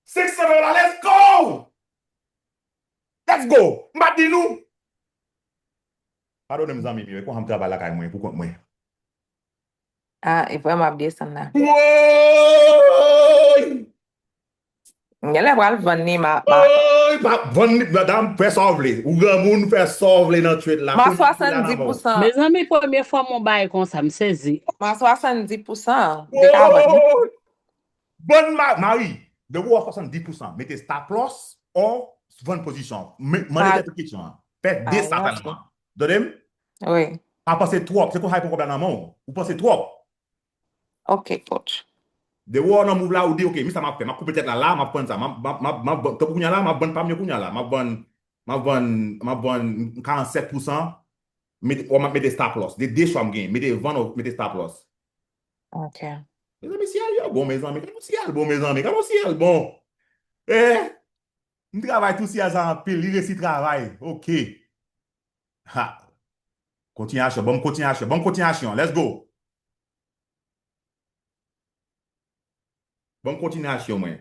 Senk san dola, let's go! Let's go! M pa t di nou! Padone m, zanmi m yo, e konsa m travay lakay mwen, pou kont mwen. Ah, e vrèman ap desann la. Woy! Genlè pral vann li, ma, ma. Woy, pa vann li, madanm, fè sa w vle. Ou granmoun, fè sa w vle nan trade la. Ma, swasanndis pousan. Mezanmi, premye fwa m wè yon bagay konsa, m sezi. Ma, swasanndis pousan. Te ka vann li. Woy! Vann ma, Marie, depi w wè swasanndis pousan, mete stop loss, or vann pozisyon. Mande tèt ou kesyon an. Fè de sa sèlman. Tande m? Wi. Pa panse twòp, se konsa y pran kòb la nan men w. Ou panse twòp. Ok, coach. Depi w nan move la, ou di, ok, men sa m ap fè, m ap koupe tèt la la, m ap vann sa, m ap, m ap, m ap, m ap vann, tankou kounye a la, m ap vann pa m yo kounye a la, m ap vann, m ap vann, m ap vann karannsèt pousan, mete, w ap mete stop loss. De, de chwa m genyen, mete vann ou mete stop loss. Ok. Mezanmi, syèl yo bon, mezanmi, gade yon syèl bon, mezanmi, gade yon syèl bon. Eh, m travay tou syèl sa anpil, li resi travay, ok. Ha. Kontinyasyon, ban m kontinyasyon, ban m kontinyasyon, let's go. Ban m kontinyasyon mwen.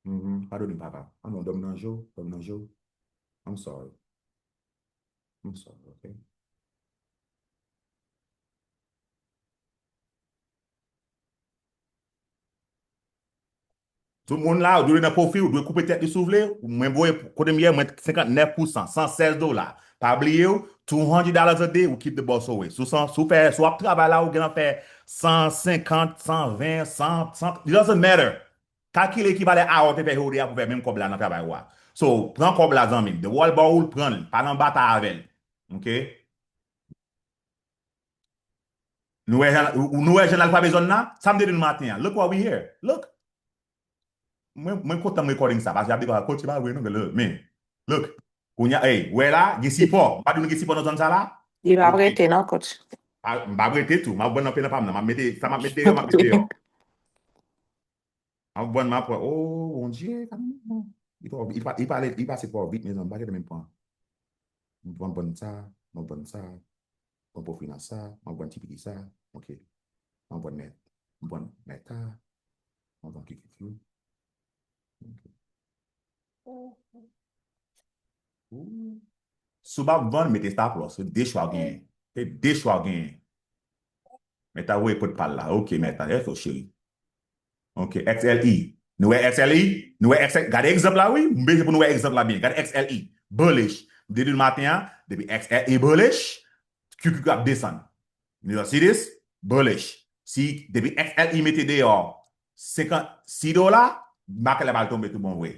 Mhm, padone m, papa. Ah non, dòmi nan je w, dòmi nan je w. I'm sorry. I'm sorry, ok? Tout moun la, ou dwe nan pwofi, ou dwe koupe tèt li si w vle. Mwen voye kote m ye, mwen senkantnèf pousan, san sèz dola. Pa bliye w, two hundred dollars a day, ou keep the boss away. Si w san, si w fè, si w ap travay la, ou gen nan fè san senkant, san ven, san, san, it doesn't matter. Kalkile ki valè a ou te fè jodi a pou fè menm kòb la nan travay ou a. So, pran kòb la, zanmi m. The world ba ou l, pran l. Pa nan batay avè l. Ok? Nou wè jan, nou wè jan l al frape zòn nan? Sa m te di nou maten an. Look what we here. Look. Mwen, mwen kontan m recording sa, paske y ap di, "Coach, se pa vre non, men, look." Kounye a, hey, wè la, gen sipò. M pa di nou gen sipò nan zòn sa la? Li p ap rete non, coach. Ah, m p ap rete tou. M ap vann nan penan pa m nan. M ap mete, sa m ap mete yo, m ap mete yo. M ap vann, m ap pran. Oh, Bondye, gade moun nan. Li twò, li pa, li pale, li pase twò vit, mezanmi, m pa gentan menm pran. M ap vann sa, m ap vann sa. M ap vann pwofi nan sa, m ap vann ti piki sa. Ok. M ap vann mèt, m ap vann mèt sa. M ap vann kikiki. Ok. Ooh. Si w p ap vann, mete stop loss. Se de chwa w genyen. Se de chwa w genyen. Mèt la voye pot pa l la. Ok, mèt la. Yes, cheri. Ok, X L E. Nou wè X L E? Nou wè X L E? Gade egzanp la, wi. M bezwen pou nou wè egzanp la byen. Gade X L E. Bullish. Depi maten an, depi X L E bullish, Q Q Q ap desann. You see this? Bullish. Si, depi X L E mete deyò senkannsis dola, makèt la pral tonbe tout bon vre.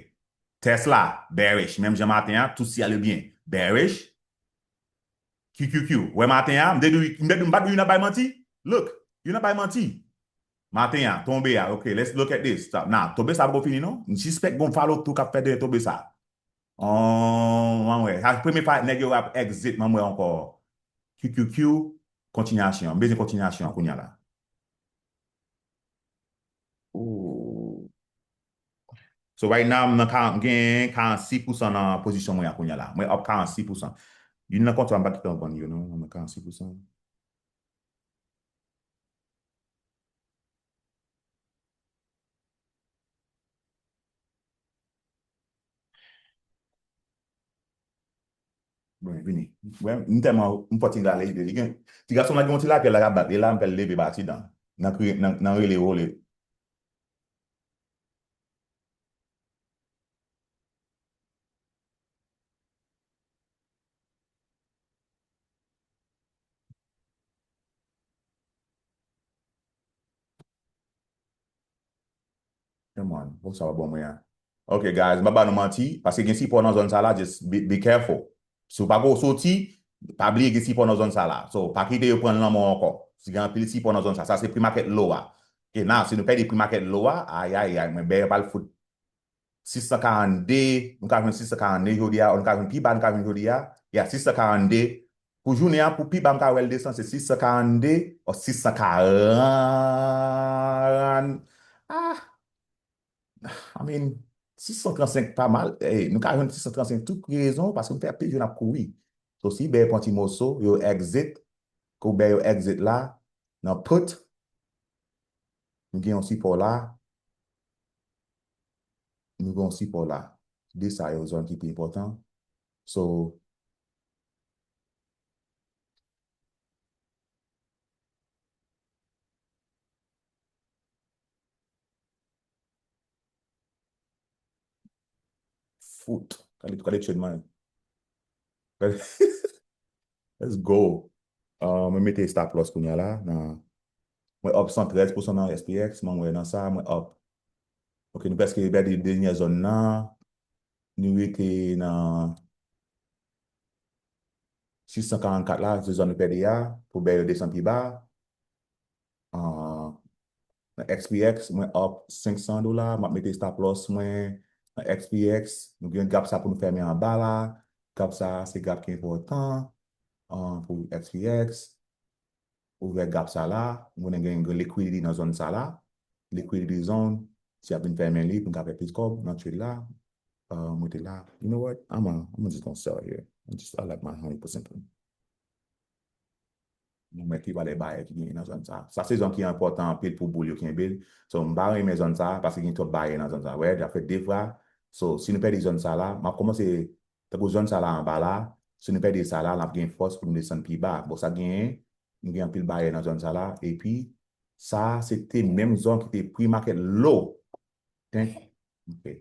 Tesla, bearish. Menm jan maten an, tout syèl yo byen. Bearish. Q Q Q. Wè maten an, m te di, m te di, m pa t di youn ap bay manti. Look, youn ap bay manti. Maten an, tonbe a. Ok, let's look at this. Sa, nah, tonbe sa poko fini, non. M sispèk gon follow through k ap fè dèyè tonbe sa. Oh, mwen wè. Sa premye fwa nèg yo ap exit, mwen wè ankò. Q Q Q, kontinyasyon. M bezwen kontinyasyon kounye a la. Ooh. So right now, m nan ka-, m gen karannsis pousan nan pozisyon mwen an kounye a la. Mwen up karannsis pousan. Youn nan kontra m pa t gentan vann yo, non. Mwen nan karannsis pousan. Bon, vini. Mwen, m tèlman, m fò ti gade li, li gen, ti gason la gen yon ti lapyèl la k ap bat li la, m fè l leve pa ti dan. Nan kriye, nan, nan rele vole. Come on, bon, sa va bon mwen an. Ok, guys, m pa ba nou manti, paske gen sipò nan zòn sa la, just be, be careful. Si w pa ko soti, pa bliye gen sipò nan zòn sa la. So, pa kite yo pran l nan men w ankò. Si gen anpil sipò nan zòn sa, sa se pre-market low a. Ok, now, si nou pèdi pre-market low a, ayayay, mwen bèyè pral fout sis san karannde, nou ka jwenn sis san karannde jodi a, nou ka jwenn pi ba, nou ka jwenn jodi a, ya, sis san karannde. Pou jounen an, pou pi ba, m ka wè l desann, se sis san karannde, o sis san karant. Ah! I mean, sis san trannsenk pa mal. Ey, nou ka jwenn sis san trannsenk tout rezon, paske m fè anpil jou n ap kouri. So, si bèyè pran ti moso, yo exit, kou bèyè yo exit la, nan put, nou gen yon sipò la, nou gen yon sipò la. De sa yo zòn ki pi enpòtan. So, foot. Gade, gade trade mwen. Let's go. Uh, mwen mete stop loss kounye a la. Nan, mwen up san trèz pousan nan S P X. Mwen wè nan sa, mwen up. Ok, nou prèske pèdi dènyè zòn nan. Nou rete nan sis san karannkat la, se zòn nou pèdi a, pou bèyè yo desann pi ba. Ah, nan S P X, mwen up senk san dola, m ap mete stop loss mwen nan S P X. Nou gen gap sa pou nou fèmen anba la. Gap sa, se gap ki enpòtan, ah, pou S P X. Ouvè gap sa la, nou konnen gen, gen liquidity nan zòn sa la. Liquidity zone, si y ap vin fèmen li, pou n ka fè plis kòb nan trade la. Uh, mwen te la, you know what? I'm a, I'm a just gonna sell here. I'm just, I like my honey pou senp. Nou mèt ki valè bayè ki genyen nan zòn sa. Sa se zòn ki enpòtan anpil pou boul yo kenbe l. So, m pa renmen zòn sa, paske gen twòp bayè nan zòn sa. Wè, y ap fè de fwa. So, si nou pèdi zòn sa la, m ap kòmanse, tankou zòn sa la anba la, si nou pèdi sa la, n ap gen fòs pou nou desann pi ba. Bon, sa genyen, nou gen anpil bayè nan zòn sa la. Epi, sa, se te menm zòn ki te pre-market low. Ten, ok.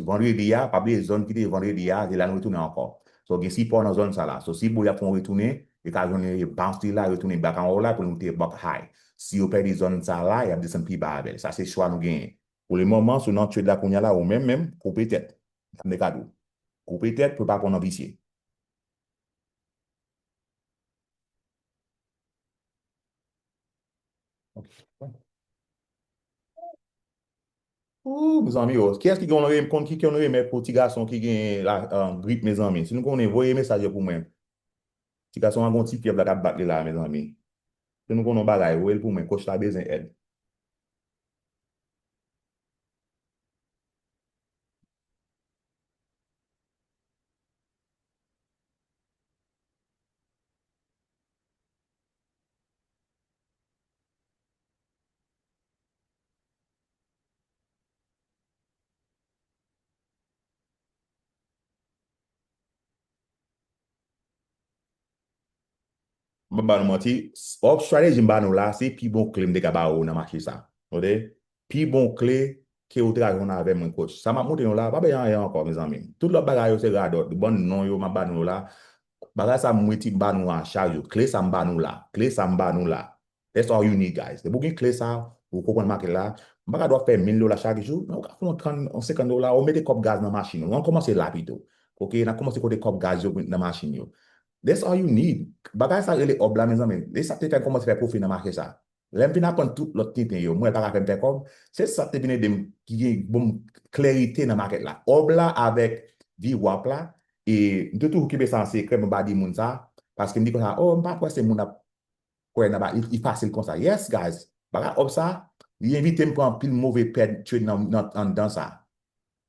Vandredi a, pa bliye zòn ki te vandredi a, se la nou retounen ankò. So, gen sipò nan zòn sa la. So, si boul y ap fè yon retounen, yo ka jwenn yo bounce li la, retounen back anwo la pou nou te buck high. Si yo pèdi zòn sa la, y ap desann pi ba avè l. Sa se chwa nou genyen. Pou le moman, si w nan trade la kounye a la, ou menm menm, koupe tèt. Sa m te ka di w. Koupe tèt pou pa pran nan visye. Ooh, mezanmi, oh. Kiyès ki gen yon remè, konn ki, ki yon remè pou ti gason ki gen la, uh, grip, mezanmi? Si nou konnen, voye mesaj yo pou mwen. Ti gason an gon ti fyèv la k ap bat li la, mezanmi. Si nou konnen yon bagay, voye l pou mwen. Coach la bezwen èd. M pa ba nou manti, op strategy m ba nou la, se pi bon kle m te ka ba ou nan mache sa. Tande? Pi bon kle ke ou te ka jwenn avè mwen, coach. Sa m ap montre nou la, pa bezwen anyen ankò, mezanmi. Tout lòt bagay yo se radòt. Bann non yo m ap ba nou yo la. Bagay sa m rete ba nou a chak jou. Kle sa m ba nou la. Kle sa m ba nou la. That's all you need, guys. Depi w gen kle sa, ou konprann maket la. M pa ka di w ap fè mil dola chak jou, men ou ka fè yon trant, yon senkant dola, ou mete kòb gaz nan machin ou. Ann kòmanse la pito. Ok, n ap kòmanse kote kòb gaz yo nan machin yo. That's all you need. Bagay sa rele op la, mezanmi. E sa k te fè m kòmanse fè pwofi nan mache sa. Lè m fin aprann tout lòt tenten yo, m wè l pa ka fè m fè kòb. Se sa k te vin ede m, ki gen, ban m klèrite nan maket la. Op la avèk V wap la, e m te toujou kenbe sa an sekrè, m pa di moun sa, paske m di konsa, oh, m pa kwè se moun ap kwè nan ba, li, li fasil konsa. Yes, guys. Bagay op sa, li evite m pran anpil move pèd trade nan, nan, anndan sa.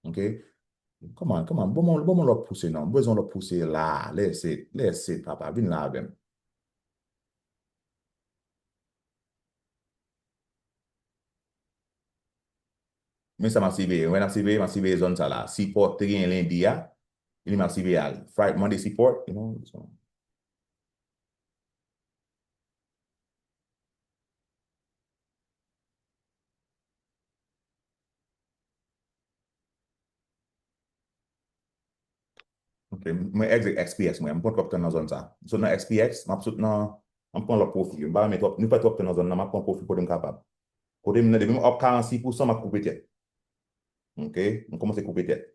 Ok? Come on, come on. Ban mwen, ban mwen lòt pouse non. M bezwen lòt pouse la. Let's it, let's it, papa. Vin la avè m. Men sa m ap siveye. Wè n ap siveye, m ap siveye zòn sa la. Sipò te gen lendi a. Li m ap siveye al. Friday, Monday sipò, you know. So. Ok, mwen exit X P S mwen. M pran twòp tan nan zòn sa. M sot nan X P S, m ap sot nan, m ap pran lòt pwofi. M pa renmen twòp, nou fè twòp tan nan zòn nan, m ap pran pwofi kote m kapab. Kote m nan, depi m up karannsis pousan, m ap koupe tèt. Ok, m kòmanse koupe tèt.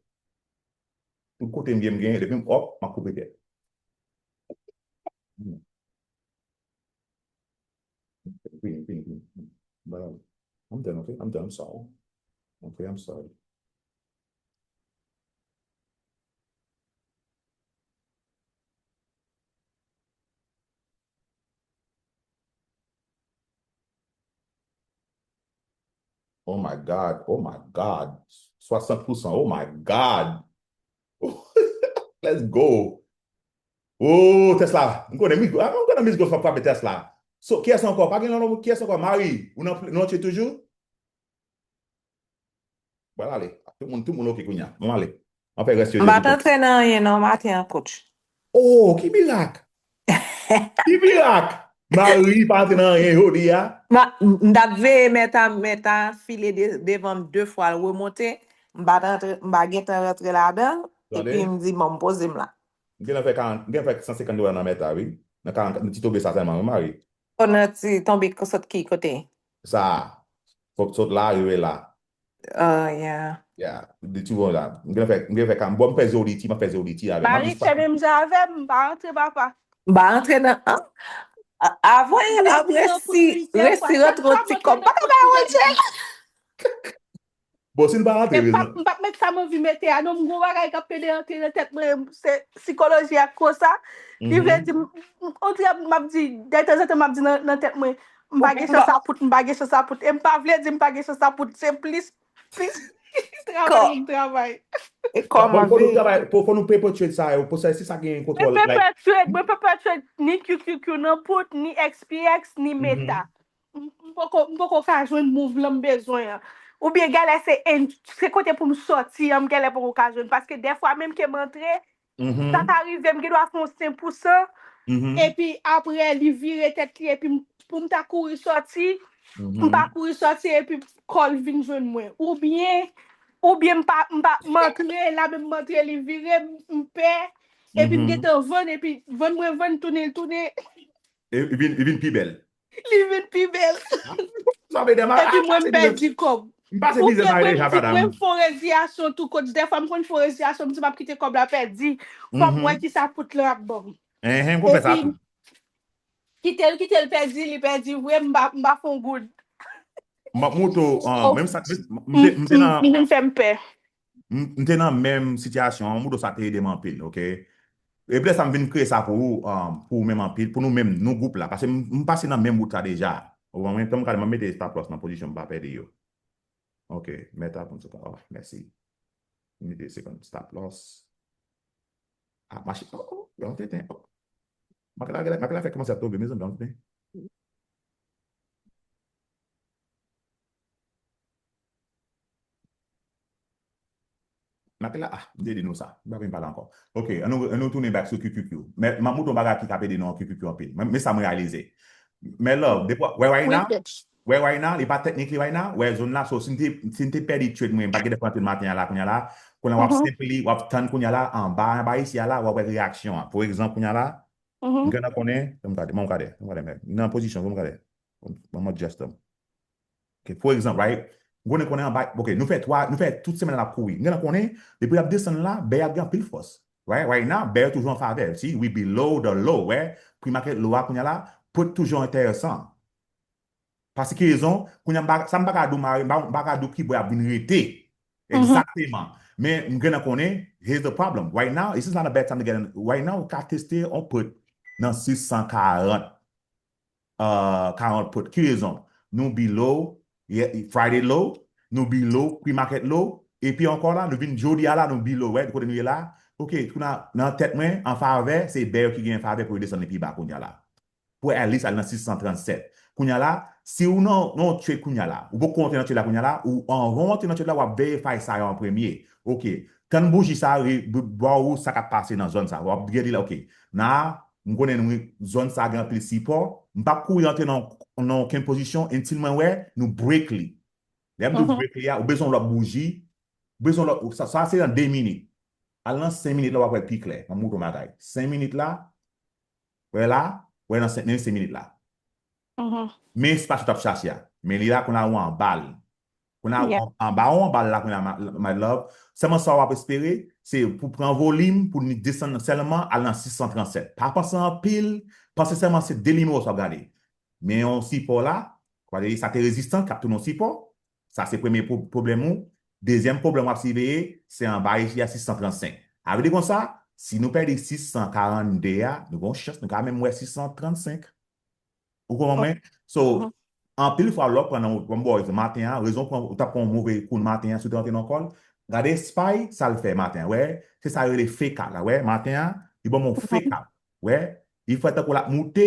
Tout kote m ye m genyen, depi m up, m ap koupe tèt. Vini, vini, vini. But I'm, I'm done, okay? I'm done, I'm sorry. Okay, I'm sorry. Oh my God, oh my God. Swasant pousan, oh my God. Let's go. Oh, Tesla. M konnen Migos, ah, m konnen Migos frape Tesla. So, kiyès ankò? Pa gen lòt moun, kiyès ankò? Mari, ou nan, nou nan tchwe toujou? Bon, ale. Tout moun, tout moun ok kounye a. Bon, ale. An fè rès yo M pa jodi t antre nan anyen non maten an, coach. Oh, ki mirak! Ki mirak! Mari pa antre nan anyen jodi a. Ma, m, m t ap veye mèt a, mèt a file de, devan m de fwa, l remonte. M pa t antre, m pa gentan rantre ladan. Tande. Epi m di, bon, m poze m la. M gentan fè karant, m gentan fè san senkant dola nan mèt a, wi. Nan karant, nan ti tonbe sa sèlman, wi, Mari. O nan ti tonbe sot ki kote? Sa. Fòk sot la, rive la. Oh, yeah. Yeah. De ti bon la. M gentan fè, m gentan fè karant. Bon, m fè zoliti, m ap fè zoliti avè. M ap Mari jis fè menm jan avè m, m pa rantre, papa. M pa rantre nan, an? A- Avan, apre, si resi rantre yon ti kòb, pa ka bay yon djèl. Bon, si n pa rantre, m p ap, m p ap met sa m anvi mete a, non, m gon bagay k ap pede antre nan tèt mwen, se sikoloji ak konsa. Li vle di, m- m- on dirait m ap di, detanzantan m ap di nan, nan tèt mwen, m pa gen chans a pout, m pa gen chans a pout. E m pa vle di m pa gen chans a pout, se plis, plis travay pou m travay. E kòman Fò nou travay, fò, fò nou perpetuate sa yo, pou sa, si sa gen kontwòl, like, perpetuate, mwen perpetuate ni Q Q Q nan pout, ni X P X, ni Meta. M m poko, m poko ka jwenn move lan m bezwen an. Oubyen genlè se en- se kote pou m sòti an, m genlè poko ka jwenn. Paske dèfwa menm ke m antre, sa ka rive m gendwa fè yon senk pousan, epi apre li vire tèt li, epi m- pou m ta kouri sòti, m pa kouri sòti, epi kò l vin jwenn mwen. Oubyen, oubyen m pa, m pa, m antre, la menm m antre, li vire, m- m pè, epi m gentan vann, epi vann mwen vann, tounen l tounen. E, li vin, li vin pi bèl. Li vin pi bèl. Sa vle di, epi mwen m pèdi kòb. M pase bizè sa deja, madam. Mwen fè yon reziyasyon tou, coach. Dèfwa m konn fè yon reziyasyon, m di m ap kite kòb la pèdi. Fò m wè kisa pout lan ap ban m. Enhen, m konn fè sa tou. Kite l, kite l pèdi, li pèdi vre, m pa, m pa fè yon goud. M ap moutre w, ah, menm sa, m, m, m te, m te nan, m vin fè m pè. M, m te nan menm sitiyasyon an, moudo sa te ede m anpil, ok? E lè sa m vin kreye sa pou ou, um, pou ou menm anpil, pou nou menm, nou gwoup la, paske m, m pase nan menm wout la deja. Ou konprann? Tann m gade, m ap mete stop loss nan pozisyon m pa pèdi yo. Ok, mèt ap, oh, mèsi. M mete second stop loss. Ah, mache, oh, oh, yon tenten, oh. Makèt la, makèt la fè kòmanse ap tonbe, mezanmi, yon tenten. Makèt la, ah, m te di nou sa. M pa vin pale ankò. Ok, an nou, an nou tounen back sou Q Q Q. Men, m ap montre yon bagay ki ka ede nou an Q Q Q anpil. Men, men sa mwen realize. Men love, depi, wè, right now, wè, right now, li pa technically right now, wè, zòn la, so, si m te, si m te pèdi trade mwen, m pa t gentan rantre maten an la, kounye a la, kounye a w ap simply, w ap tann kounye a la, anba, anba isi a la, w ap wè reyaksyon an. For example, kounye a la, m gentan konnen, m gade, m gade, m gade, men, nan pozisyon, m gade. Ban m adjust m. Ok, for example, right? M konnen, konnen anba, ok, nou fè twa, nou fè tout semèn la n ap kouri. M gentan konnen, depi l ap desann la, bèy ap gen anpil fòs. Right? Right now, bèy toujou an favè. Si we below the low, wè, pre-market low a kounye a la, put toujou enteresan. Paske ki rezon, kounye a m pa, sa m pa ka di w mare, m pa, m pa ka di w ki bò y ap vin rete. Egzakteman. Men m gentan konnen, here's the problem. Right now, this is not a bad time to get in. Right now, ou ka teste yon put nan sis san karant. Uh, karant put. Ki rezon? Nou below, ye- Friday low, nou below, pre-market low, epi ankò la, nou vin jodi a la, nou below, wè, kote nou ye la. Ok, kounye a, nan tèt mwen, an favè, se bèy ki gen favè pou yo desann li pi ba kounye a la. Pou at least al nan sis san trannsèt. Kounye a la, si ou nan, nan yon trade kounye a la, ou poko antre nan trade la kounye a la, ou anvan w antre nan trade la, w ap verify sa yo an premye. Ok, tann bouji sa, re- ba ou sa k ap pase nan zòn sa. W ap gade la, ok, nan M konnen nou, zòn sa gen anpil sipò. M p ap kouri antre nan, nan okenn pozisyon until mwen wè nou break li. Lè m di w break li a, ou bezwen lòt bouji, ou bezwen lòt, sa, sa se nan de minit. Al nan senk minit la, w ap wè l pi klè. M ap montre w bagay. Senk minit la, wè la, wè nan senk, nan senk minit la. Men espas ou t ap chache a. Men li la, kounye a ou anba l. Kounye a, anba w anba l la, kounye a, my love. Sèlman sa w ap espere, se pou pran volim, pou li desann sèlman, al nan sis san trannsèt. Pa panse anpil, panse sèlman se de nimewo sa w ap gade. Men yon sipò la, kote sa te rezistan, k ap tounen yon sipò. Sa se premye pwoblèm ou. Dezyèm pwoblèm w ap siveye, se anba ichi a sis san trannsenk. Sa vle di konsa, si nou pèdi sis san karannde a, nou gen yon chans, nou ka menm wè sis san trannsenk. Ou konprann mwen? So, anpil fwa lè w pran nan, bon, maten an, rezon pran, ou t ap pran yon move kou nan maten an, si w te rantre nan kòl, gade spy, sa l fè maten an, wè, se sa yo rele fake out la, wè, maten an, li ban m yon fake out, wè, li fè tankou l ap moute,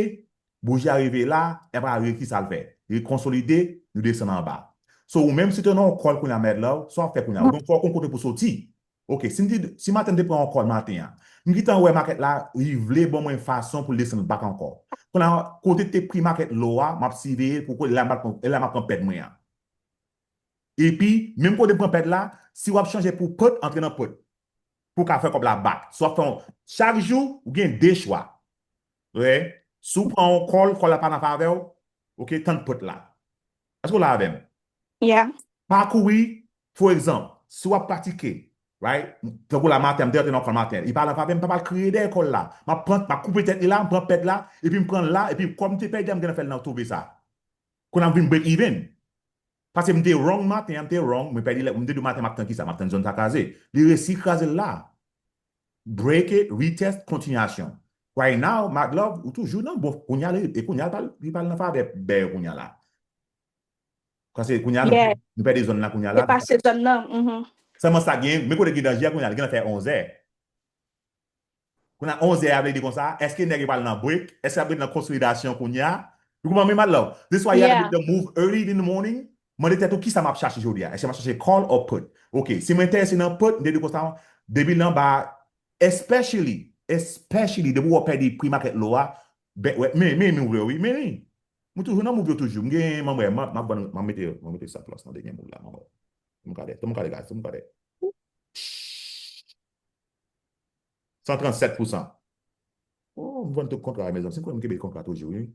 bouji a rive la, epi a rele ki sa l fè, li konsolide, nou desann anba. So, ou menm si w te nan yon kòl kounye a, mèd la, sa w ap fè kounye a, ou menm fò w konn kote pou soti. Ok, si m te, si maten m te pran yon kòl maten an, m gentan wè makèt la, li vle ban mwen fason pou l desann back ankò. Kounye a, kote te pri makèt low a, m ap siveye pou kote la m ap pran, la m ap pran pèd mwen an. Epi, menm kote m pran pèd la, si w ap chanje pou put, antre nan put. Pou w ka fè kòb la back. Si w ap fè yon, chak jou, ou gen de chwa. Wè, si w pran yon kòl, kòl la pa nan favè w, ok, tann put la. Èske w la avè m? Yeah. Pa kouri, for example, si w ap pratike, right? Tankou la maten, m te rantre nan kòl maten, li pa la pa, m pa pral kriye dèyè kòl la. M ap pran, m ap koupe tèt li la, m pran pèd la, epi m pran l la, epi kòm m te pèdi a, m gentan fè l nan twouve sa. Kounye a m vin break even. Paske m te wrong maten an, m te wrong, mwen pèdi lè, m te di maten m ap tann kisa, m ap tann zòn sa kraze. Li resi kraze l la. Break it, retest, kontinyasyon. Right now, Mad Love, ou toujou nan bon, kounye a, e kounye a, li pral, li pral nan favè bèyè kounye a la. Paske kounye a, nou, yeah, nou pèdi zòn nan kounye a la. Depase zòn nan. Mhm. Sèlman sa gen, men kote gen danje a kounye a, li gen nan fè onzè. Kounye a onzè a vle di konsa, èske nèg yo pral nan break? Èske ap ret nan konsolidasyon kounye a? Ou konprann mwen, Mad Love? This why you gotta, yeah, be the move early in the morning. Mande tèt ou kisa m ap chache jodi a. Èske m ap chache call or put? Ok, si mwen enterese nan put, m te di konsa, depi l anba, especially, especially, depi w pèdi pre-market low a, men, men, men, men ouvè wi, men wi. Mwen toujou nan move yo toujou. M gen, mwen, mwen, m ap, m ap mete, m ap mete stop loss nan dènye move la, mwen. M gade, m gade, guys, m gade. San trannsèt pousan. Oh, m vann tout kontra, mezanmi. Si m kwè m kenbe kontra toujou, wi.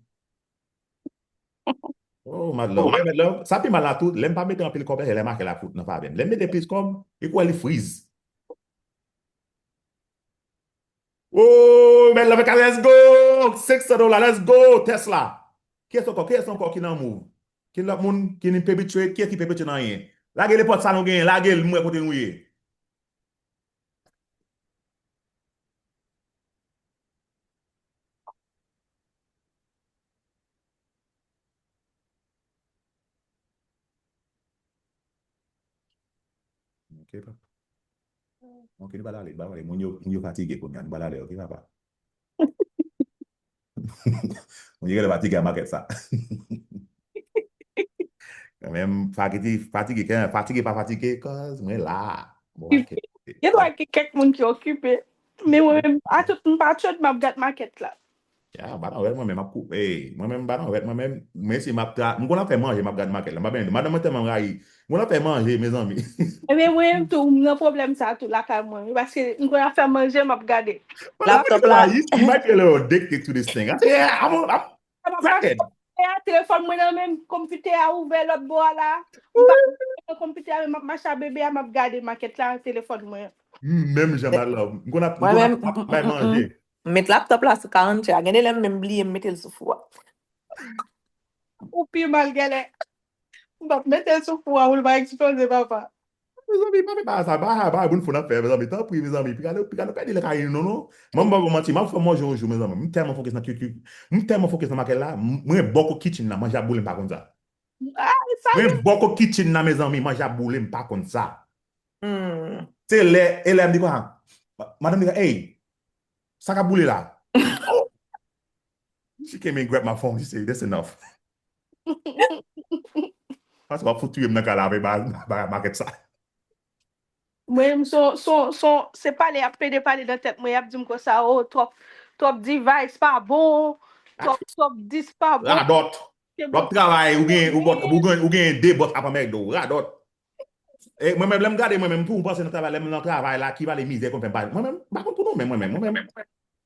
Oh, Mad Love. Wi, Mad Love. Sa pi mal la tou, lè m pa mete anpil kòb, lè makèt la fout nan favè m. Lè m mete plis kòb, li kwè li freeze. Oh, Mad Love, let's go! Senk san dola, let's go! Tesla. Kiyès ankò? Kiyès ankò ki nan move? Ki lòt moun ki ni perpetrate? Kiyès ki perpetrate nan anyen? Lage nenpòt sa nou genyen, lage l, m wè kote nou ye. Ok, papa. Ok, nou pral ale, nou pral ale. Moun yo, moun yo fatige kounye a, nou pral ale, ok, papa. Moun yo genlè fatige a makèt sa. Kanmenm, fatige, fatige, fatige pa fatige, cause mwen la. Bon, ok. Gen dwa gen kèk moun ki okipe. Men mwen menm, a tout m pa trade, m ap gad makèt la. Ya, m pa nan rèd mwen menm, m ap koupe. Mwen menm, m pa nan rèd mwen menm. Men si m ap tra-, m konn ap fè manje, m ap gad makèt la. M pa benyen, madanm mwen tèlman rayi. M konn ap fè manje, mezanmi. Ebyen, mwen menm tou, m nan pwoblèm sa tou lakay mwen. Paske m konn ap fè manje, m ap gade. Laptop la. You might be a little addicted to this thing. I say, yeah, I'm, I'm, I'm crackhead. Telefòn mwen nan men m, konpitè a ouvè lòt bò a la. M pa nan konpitè a, men m ap mache a bebe a, m ap gade makèt la, telefòn mwen. Menm jan, Mad Love. M konn ap, m konn ap, ap bay manje. Met laptop la sou karantè a. Gen de lè m menm bliye m mete l sou fou a. Ou pi mal genlè. M p ap mete l sou fou a pou l pa eksploze, papa. Mezanmi, pa fè bagay sa, pa, pa, moun fou n ap fè, mezanmi, tanpri, mezanmi, piga nou, piga nou pèdi lakay nou, non, non. Mwen, m pa pou manti, m ap fè manje yon jou, mezanmi. M tèlman fokis nan kilti, m tèlman fokis nan makèt la, m-, mwen bòkò kitchen nan, manje ap boule, m pa konn sa. Mwen bòkò kitchen nan, mezanmi, manje ap boule, m pa konn sa. Se lè, e lè m di konsa, madanm di konsa, "Ey, sa k ap boule la?" She came and grabbed my phone, she said, "That's enough." Paske w ap fout touye m nan kay la avèk ba, ba, makèt sa. Mwen menm, son, son, son, se pale y ap pede pale nan tèt mwen, y ap di m konsa, "Oh, twòp, twòp device pa bon, twòp, twòp dis pa bon." Radòt. W ap travay, ou gen, ou bòt, ou gen, ou gen de bòt ap anmède w, radòt. E mwen menm, lè m gade mwen menm tou, m panse nan travay, lè m nan travay la, ki vale mizè konn fè m pa, mwen menm, m pa konn pou nou menm, mwen menm, mwen menm.